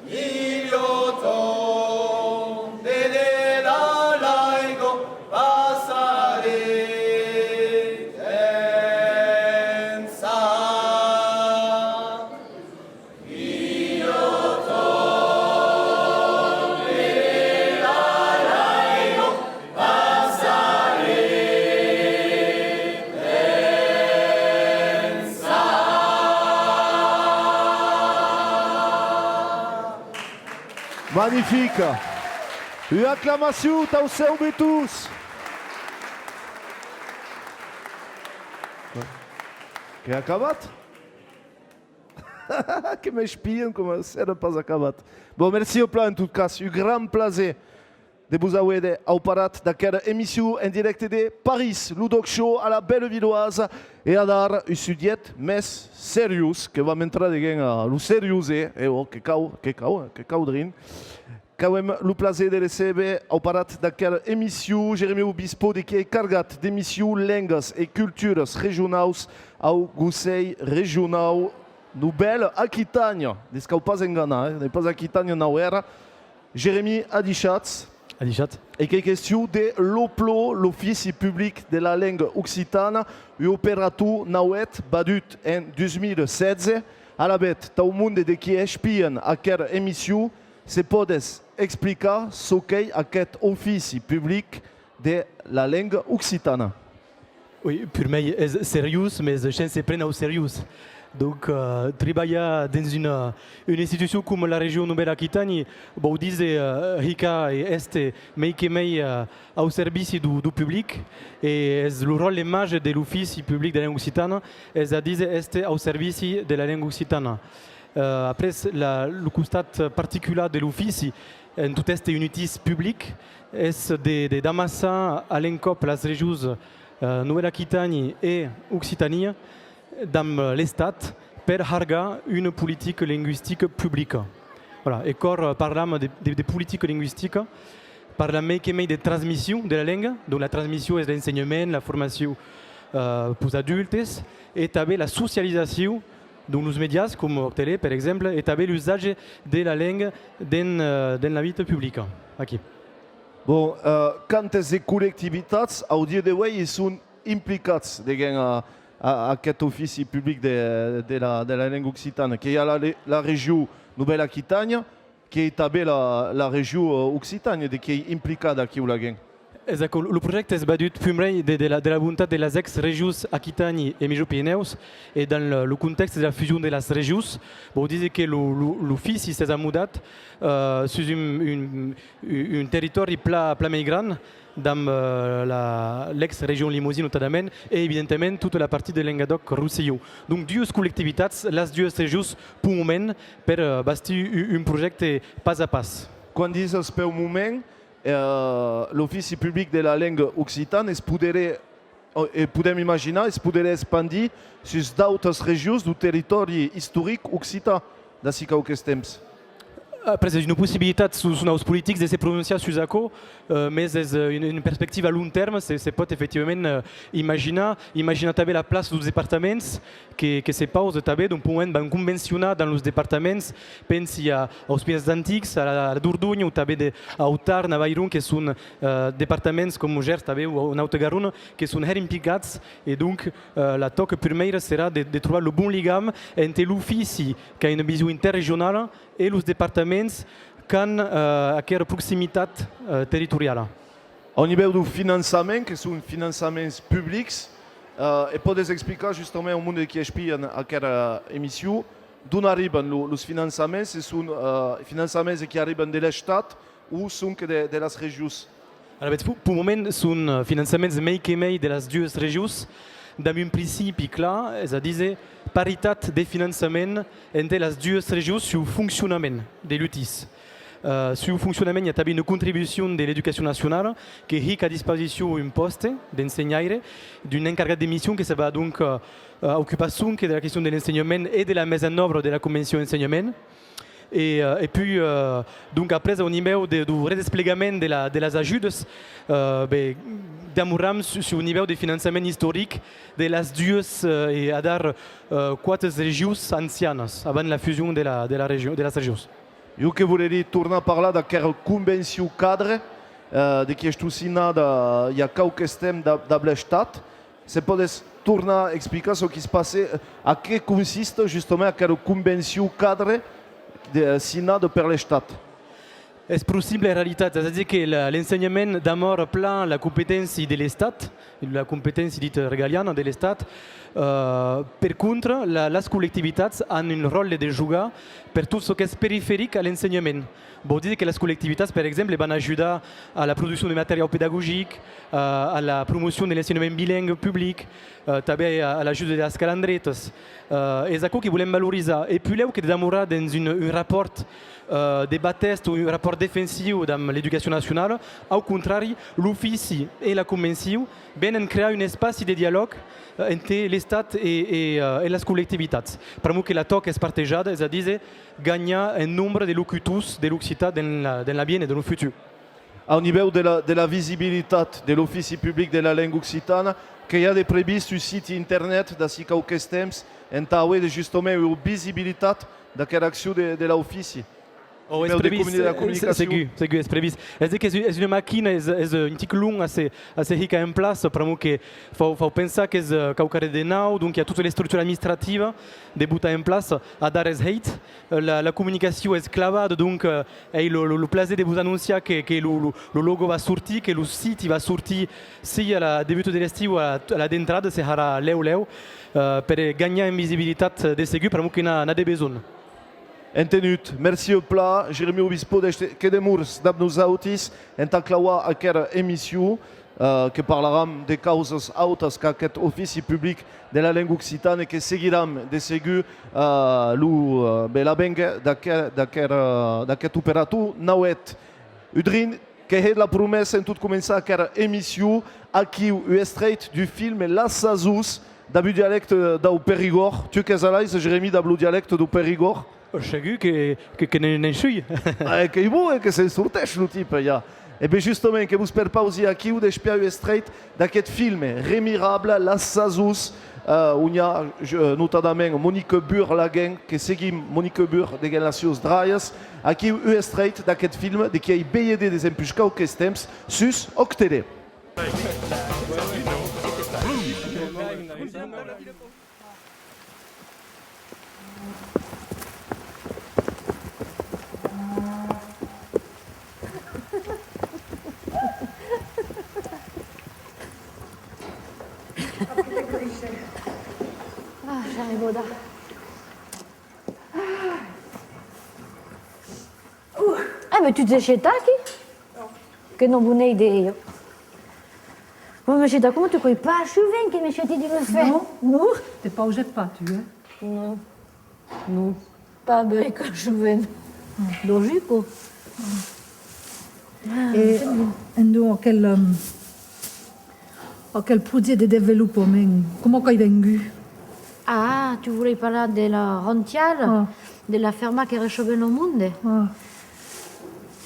Io tonde de la laigo passaré d'en sa. Io tonde de la laigo passaré d'en sa. Magnific! Ua aclamacion tau seu Betús! Qu'ei acabat? Que m'espian coma s'èra pas acabat. Bon, merci plan, en tot cas, un gran plaser de vos auer de, au parat d'aquera emission en dirècte de París, lo D'ÒC Show a la Bellevilloise, e adara un subjècte mès seriós, que vam entrar deguens a lo seriós, e, e ò, que cau, que cau, que cau drin. Qu'avem lo plaser de recéber au parat d'aquera emission Jérémy Obispo, de qui ei cargat d'emissions Lengas e Culturas regionaus au Conselh Regionau Novèla Aquitània. Ne's cau pas enganar, eh? N'ei pas Aquitània Nauèra. Jérémy, adishatz. Adishatz. E qu'ei question de l'OPLO, l'Ofici Public de la Lenga Occitana, un operator nauèth vadut en dus mila setze. Alavetz, tau monde de qui espian aquera emission, se pòdes explicar çò qu'ei aqueth Ofici Public de la Lenga Occitana? Oui, purmèir, es seriós, mes se'n se pren au seriós. Donc, euh, tribalhar dens una, una institucion coma la Region Novèla Aquitània vòu díser, euh, hicar e èster mei que mei, euh, au servici deu, deu public, e es lo ròtle màger de l'Ofici Public de la Lenga Occitana, es a díser èster au servici de la lenga occitana. Euh, après, la, lo costat particular de l'ofici, en tot èster un utís public, es de, de, d'amassar a l'encòp las regions, euh, Novèla Aquitània e Occitània damb l'Estat per hargar una politica lingüistica publica. Voilà, e quora parlam de, de, de politica lingüistica, Parlam mei que mei de transmission de la lenga, donc la transmission es l'ensenhament, la formacion, eh, peus adultes, e tanben la socializacion, donc los mèdias, coma Tele, per exemple, e tanben l'usatge de la lenga dens, eh, dens la vita publica. Aquí. Bon, eh, quantes de collectivitats, au dia de uei, i son implicats deguens a, a, a aqueth ofici public de, de la, de la lenga occitana? Que i a la, la region Novèla Aquitània, qu'ei tanben la, la region, eh, Occitània, de qu'ei implicada aquiu laguens. Es aquò, lo projècte es vadut pumrei de, de la, de la volontat de las ex-regions Aquitània e Miègjorn Pirenèus, e dens lo, lo contèxte de la fusion de las regions, vòu díser que lo, lo, l'ofici s'es amodat, eh, sus un, un, un, un territòri plan, plan mei gran, damb, eh, la, l'ex-region Limòsin notadament, e evidentament tota la partida de Lengadòc-Rosselhon. Donc duas collectivitats, las duas regions, peu moment, per, eh, bastir u-, un projècte pas a pas. Quan dises peu moment, eh, l'Ofici Public de la Lenga Occitana es poderé, eh, e podem imaginar, es poderé espandir sus d'autas regions deu territòri istoric occitan d'ací quauques temps. Après, es una possibilitat, son, son aus politics de se prononciar sus aquò, eh, mes es, eh, una, una perspectiva a long tèrme, se, se pòt efectivament, eh, imaginar, imaginar tanben la plaça deus departaments que, que se pausa tanben, donc, peu moment van convencionar dens los departaments, pensi a, aus Pirenèus Antics, a la, a la Dordonha, o tanben de, au Tarn, Avairon, que son, eh, departaments com Gèrs tanben o, o Nauta Garona, que son hèra implicats, e donc, eh, la tòca purmèira serà de, de trobar lo bon ligam ente l'ofici qu'a una vision interregionala e los departaments qu'an, eh, aquera proximitat, eh, territoriala. Au nivèu deu finançament, que son finançaments publics, eh, e pòdes explicar justament au monde qui espian aquera emission d'on arriban lo, los finançaments? Se son, eh, finançaments qui arriban de l'Estat o sonque de, de las regions? Alavetz, peu, peu moment, son, eh, finançaments mei que mei de las duas regions, damb un principi clar, es a díser, paritat de finançament ente las duas regions sus foncionament de l'utís. Eh, sus foncionament, i a tanben una contribucion de l'Educacion Nacionala que hica a disposicion un pòste d'ensenhaire, d'un encargat de mission que se va donc, eh, ocupar sonque de la question de l'ensenhament e de la mesa en òbra de la Convencion Ensenhament. E, eh, e puei, eh, donc, après, au nivèu de, deu redesplegament de la, de las ajudas, eh, ben, damoram sus, sus un nivèu de finançament istoric de las duas, eh, e adara, eh, quate regions ancianas, avant la fusion de la, de la region, de las regions. Jo que volerí tornar parlar d'aquera convencion cadre, eh, de qui estó signada i a quauques temps dab, dab l'Estat. Se pòdes tornar explicar çò qui's passe, a qué consista justament aquera convencion cadre de, signada per l'Estat? Es pro simple en realitat, es a dire que la, l'ensenhament damòra plan la competéncia de l'Estat, la competéncia dita regaliana de l'Estat, eh, per contra, la, las collectivitats an un ròtle de jogar per tot çò qu'es periferic a l'ensenhament. Vòu dire que las collectivitats, per exemple, van ajudar a la produccion de materiau pedagogic, a, a la promocion de l'ensenhament bilingüe public, eh, tanben a, a l'ajuda de las calandretas. Eh, es aquò que volem valorizar. E puei lèu que de damorar dens un, un rapòrt, eh, de batèsta o un rapòrt defensiu damb l'Educacion Nacionala, au contrari, l'ofici e la convencion venen crear un espaci de dialòg, eh, ente l'Estat e, e, eh, e las collectivitats. Pr'amor que la tòca es partejada, es a díser, ganhar en nombre de locutors de l'occitan dens la, dens l'aviéner, dens lo futur. Au nivèu de la, de la visibilitat de l'Ofici Public de la Lenga Occitana, que i a de previst sus siti internet d'ací quauques temps entà auer de justament ua visibilitat d'aquera accion de, de l'Ofici? Ò, es previst, de comuni-, de la comunicacion. Segur, segur, es previst. Es a dire qu'es, es una maquina, es, es, eh, un tic long a se, a se hicar en plaça, pr'amor que fau, fau pensar qu'es, eh, quauquarren de nau, donc i a tota l'estructura administrativa de botar en plaça, adara es hèit. Eh, la, la comunicacion es clavada, donc, eh, ei lo, lo, lo plaser de vos anonciar que, que lo, lo, lo logo va sortir, que lo siti va sortir, sia a la debuta de l'estiu o a la, a la dentrada, se harà lèu lèu, eh, per ganhar en visibilitat de segur, pr'amor que n'a, n'a de besonh. Entenut. Mercí plan, Jeremi Obispo, d'èster, que demòrs dab nosautis entà clavar aquera emission, eh, que parlaram de causas autas qu'aqueth Ofici Public de la Lenga Occitana e que seguiram de segur, eh, lo, eh, ben, l'avenguer d'aqueth, d'aqueth, eh, d'aqueth operator nauèth. Udrin, que hèt la promessa en tot començar aquera emission, aquiu un extrèit deu film Las Sasons, dab un dialècte dau Perigòrd. Tu qu'ès a l'aise, Jeremi, dab lo dialècte dau Perigòrd? Segur que, que, que ne, ne'n sui. Eh, qu'ei bon, eh, que se'n sorteish lo tipe, ja. E ben justament, que vos perpausi aquiu d'espiar un estrèit d'aqueth filme remirable, Las Sasons, eh, on i a, eh, notadament Monique Burlaguin, que seguim Monique Bur deguens las suas dralhas. Aquiu un estrèit d'aqueth filme de qui ei B D desempuish quauques temps sus Òc Tele. Ah, Jean-Yves Baudard. Ah, mais tu t'es chez Taki? Que non, vous n'avez des... Bon, monsieur, t'as comment tu crois pas souvent que monsieur dit du me fait? Non. Non. Te pausas pas, tu, hein? Non. Non. Pas avec un souvent. Logique, quoi. E, en donc, aquel, euh, aquel projècte de desvolopament, coma qu'ei vengut? Ah, tu voulais parlar de la rentiala, ah, de la ferma que recebem lo monde? Ah.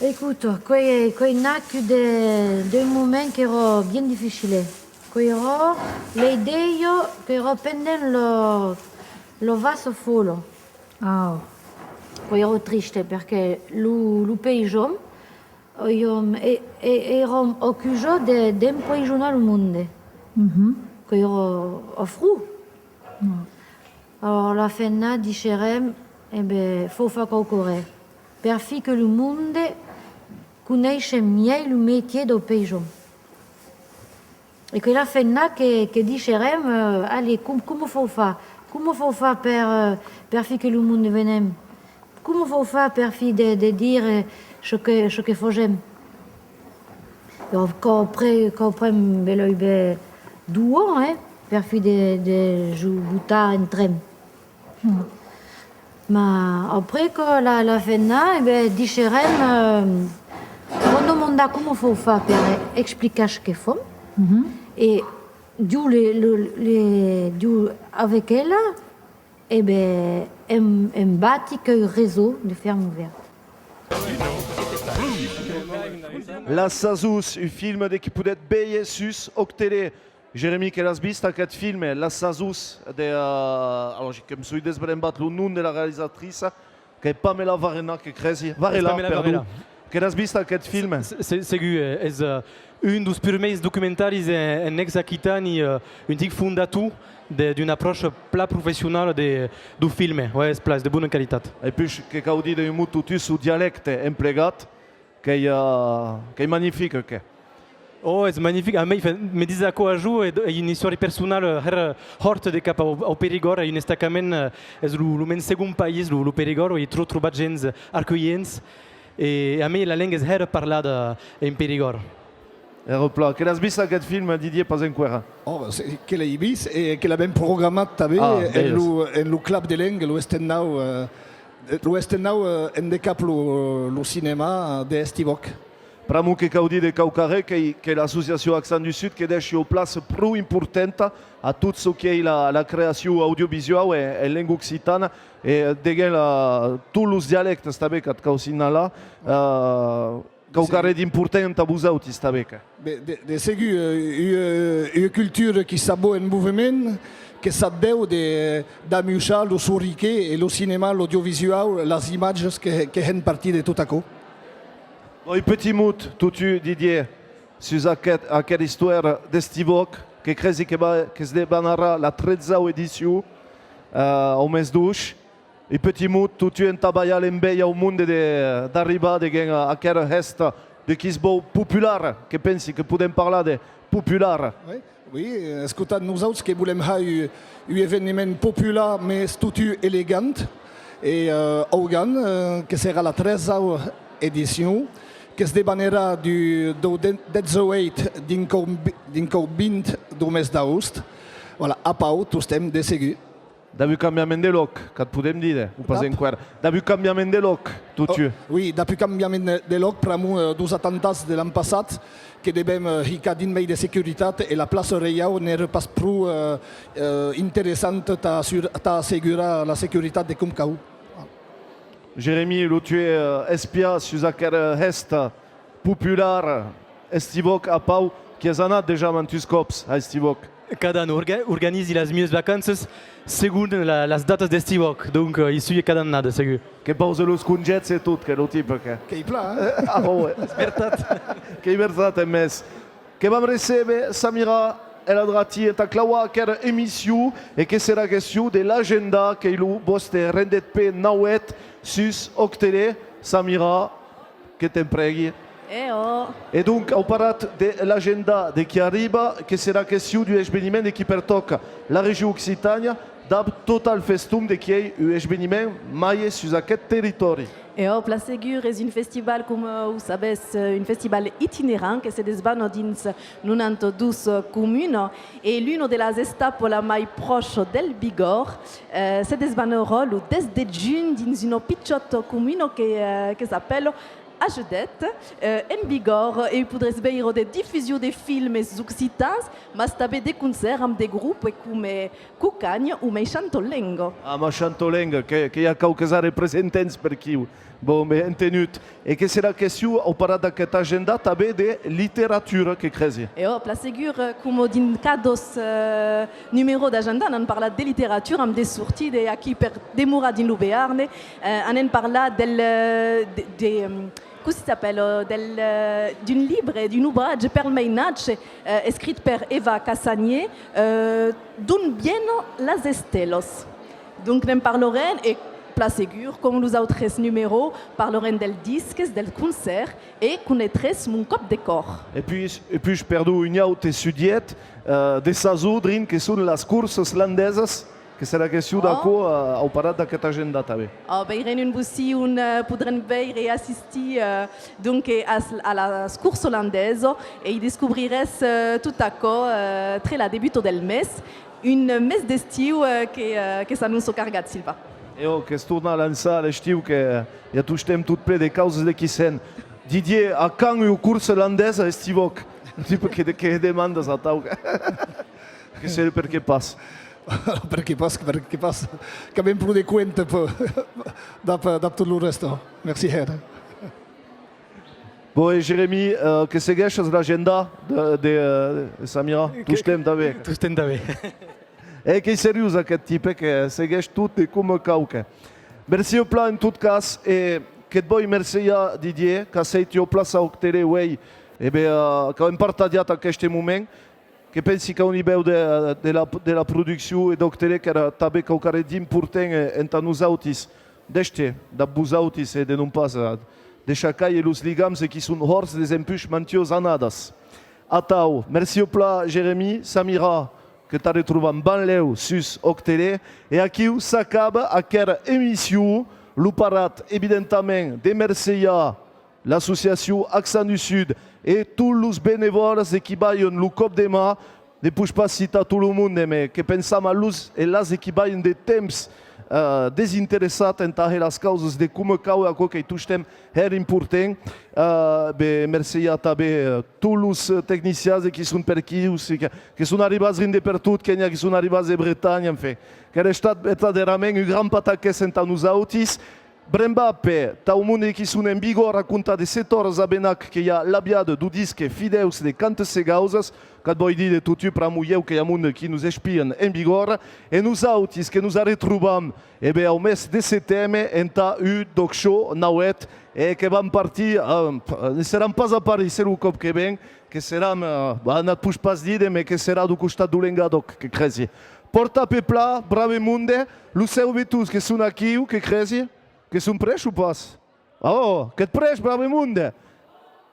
Escota, qu'ei, qu'ei nascut de, d'un moment qu'èra bien dificile. Qu'èra l'idèia qu'èra pendent lo, lo vache folle. Ah. Qu'èra triste, perque lo, lo païson, èram, e, e, èram acusats de, d'empoisonar lo monde. Mhm. Qu'èra afrós. Ah. Alors la femna disserem, e ben, fau far quauqua ren, per fi que lo monde coneishen miei lo metier dau païson. E qu'ei la femna que, que disserem, eh, allez, com, coma fau far? Coma fau far per, eh, per fi que lo monde venem? Coma fau far per fi de, de dire, eh, çò que, çò que fasem? E qu'après, qu'après, belèu ben dos ans, eh, per fi de, de zo botar en tremp. Mm. Ma après que la, la femna, e ben, disserem, eh, vam demandar coma fau far per explicar çò que fam. Mhm. E diu le, le, le, diu avec ela, e ben, em, em bati qu'ei réseau de ferme ouverte. Las Sasons, un film de qui podetz véder sus Òc Tele. Jérémy, que l'as vist aqueth filme, Las Sasons, de, eh, alors, que'm soi desbrembat lo nom de la realizatriça, qu'ei Pamela Varela, que cresi. Varela, Pamela perdon. Varela. Que l'as vist aqueth filme? Se-, se-, segur, eh, es, eh, un deus purmèrs documentaris en, en ex-Aquitània, eh, un tic fondator de, d'una apròcha plan professionala de, deu filme. Ouais, es plan, es de bona qualitat. E puish, que cau díder un mot totun suu dialècte emplegat, qu'ei, eh, qu'ei magnific, que. Oh, es magnific. A mei, enfin, me disi aquò a jo, e, e una istòria personala, eh, hèra hòrt de cap au, au Perigòrd, e un estacament, eh, es lo, lo men segond país, lo, lo Perigòrd, e trò trobat gents, eh, arcuelhents, e a mei la lenga es hèra parlada en Perigòrd. Hèra plan. Que l'as vist aqueth film, Didier? Pas enqüèra. Oh, se, que l'èi vist, e que l'avem programat tanben, ah, en lo, en lo Clap de Lenga, lo estendau, eh, lo estendau, eh, en de cap lo, lo cinèma de Hestiv'Òc. Pr'amor que cau díder quauquarren, qu'ei, que l'associacion Accents du Sud que dèisha ua plaça pro importanta a tot çò qui ei la, la creacion audiovisuau en, en lenga occitana, e deguens la, tots los dialèctes tanben, qu'ac cau signalar, eh, quauquarren d'important entà vosautis tanben, que. De, de, de segur, eh, ua, ua cultura qui s'a vòu en movement, que s'a deu de, d'amuishar lo sorriquèr e lo cinèma, l'audiovisuau, las imatges que, que hèn partir de tot aquò. Bon, un petit mot, totun, Didier, sus aqueth, aquera istòria d'Hestiv'Òc, que cresi que va, que's debanarà la tretzau edicion, eh, au mes d'aost. Un petit mot, totun, entà balhar l'enveja au monde de, d'arribar deguens a, aquera hèsta de qui's vòu populara, que pensi que podem parlar de populara. Oui, oui, escotatz, nosauts que volem har un, un eveniment popular, mes totun elegant, e, eh, augan, eh, que serà la tretzau edicion, que's debanarà du, dau de-, dètz-e-ueit dinc au vi-, dinc au vint deu mes d'aost. Voilà, a Pau, tostemps, de segur. Dab un cambiament de lòc, qu'ac podem díder, o pas enqüèra? Dab un cambiament de lòc, totun. Oh, oui, dab un cambiament de, de lòc, pr'amor, eh, deus atentats de l'an passat, que devem, eh, hicar drin mei de securitat, e la plaça Reiau n'èra pas pro, eh, eh, interessanta tà assur-, tà assegurar la securitat de com cau. Jérémy, lo tu es, eh, espiat sus aquera hèsta popular Hestiv'Òc a Pau, qui as anat dejà mantuns còps a Hestiv'Òc. Cada an orga-, organizi las mias vacanças segon la, las datas d'Hestiv'Òc, donc, euh, i soi cada annada, segur. Que pausa los congèts e tot, que lo tipe, que. Qu'ei plan, eh? Ah, ouais. Es vertat. Qu'ei vertat, en mès. Que vam recéber Samira El Adrati entà clavar aquera emission e que serà question de l'agenda, qu'ei lo vòste rendetz-pè nauèth sus Òc Tele. Samira, que te'n prègui. E ò. E donc, au parat de l'agenda de qui arriba, que serà question d'un esveniment de qui pertòca la region Occitània, dab Total Festum, de qui ei un esveniment màger sus aqueth territòri. E ò, plan segur, es un festival, coma, eh, o sabètz, eh, un festival itinerant que se desbana dins nonanta dos, eh, comunas, e l'una de las estapas la mai pròcha del Bigòrra, eh, se desbanarà lo dètz de junh dins una pichòta comuna que, eh, que s'apèla Agedet, eh, en Bigòrra, e i podretz veire de difusion de filmes occitans, mas tanben de concèrts amb de grops coma Cocanha o Meishanta Lenga. Ah, Meishanta Lenga, que, que i a quauques representants per aquiu. Bon, ben entenut. E que serà question, au parat d'aqueth agenda, tanben de literatura, que cresi. E ò, plan segur, eh, coma dins cada, eh, numèro d'agenda, anam parlar de literatura, amb de sortidas, e aquí per demorar dins lo Bearn, eh, anem parlar del, eh, de, de, em, cossí s'apèla, del, eh, d'un libre, d'un obratge per mainatge, eh, escrit per Eva Cassagné, eh, D'on vienen las estelas? Donc ne'n parlarem, e plan segur, com los autres numèros, parlarem dels disques, dels concèrts, e coneissetz mon còp de còr. E puish, e puish, perdon, un aute subjècte, eh, de sason, drin, que son las corsas landesas, que serà question d'aquò, eh, au parat d'aqueth agenda tanben. Ò, veirem un bocin on, eh, podrem veire e assistir, eh, donc, eh, a, a las corsas landesas, e i descobriretz, eh, tot aquò, eh, tre la debuta del mes. Un mes d'estiu, eh, que, eh, que s'anonça cargat, Silvan. E ò, que's torna a lançar a l'estiu, que i a tostemps tot plen de causas de qui sent. Didier, a quand ua corsa landesa a Hestiv'Òc? Tipo, que, que demandas atau? Que se, perqué pas? Perqué pas, perqué pas? Qu'avem pro de cuenta, dab, dab tot lo rèsta. Merci hèra. Bon, e Jeremy, eh, que segueishas l'agenda de, de, eh, Samira? Que, tostemps tanben. Tostemps tanben. E qu'ei seriós aqueth tipe, que segueish tot de coma cau, que. Merci plan en tot cas, e que't voi mercejar, Didier, qu'as hèit ua plaça a Òc Tele uei, e ben, eh, qu'avem partatjat aqueste moment. Que pensi qu'au nivèu de, de la, de la produccion e d'Òc Tele, qu'èra tanben quauquarren d'important, eh, entà nosautis, d'èster dab vosautis e de non pas, eh, deishar caire los ligams, e qui son hòrts desempuish mantuas annadas. Atau, merci plan, Jeremy, Samira, que t'arretrobam ben lèu sus Òc Tele, e aquiu s'acaba aquera emission, lo parat, evidentament, de mercejar l'associacion Accents du Sud e tots los benevòles de qui balhan lo còp de man, ne poish pas citar tot lo monde, mès que pensam a los e las de qui balhan de temps, eh, desinteressat entà hèr las causas de coma cau, aquò qu'ei tostemps hèr important. Eh, ben, mercejar tanben, eh, tots los, eh, tecnicians de qui son per aquiu, que, que son arribats drin de pertot, que n'i a qui son arribats de Bretanha, enfin. Qu'èra estat vertadèrament un gran pataquès entà nosautis. Brembar, per tau monde qui son en Bigòrra, a comptar de sèt oras a Benac, que i a l'aviada deu disque Fidèus de Cantes e Gausas, qu'ac voi díder totun pr'amor ieu que i a monde qui nos espian en Bigòrra, e nosautis que nos arretrobam, e ben, au mes de seteme, entà un D'Òc Show nauèth, e que vam partir, eh, ne seram pas a París, eh, lo còp que ven, que seram, eh, bah, n'ac poish pas díder, mès que serà deu costat deu Lengadòc, que cresi. Pòrta-pe plan, brave monde, los seuvetons que son aquiu, que cresi? Que son prèsts o pas? Ò, qu'ètz prèsts, brave monde!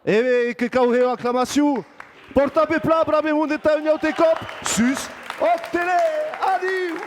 E ben, que cau hèr aclamacion! Pòrta-pe plan, brave monde, tà un aute còp, sus Òc Tele! Adiu!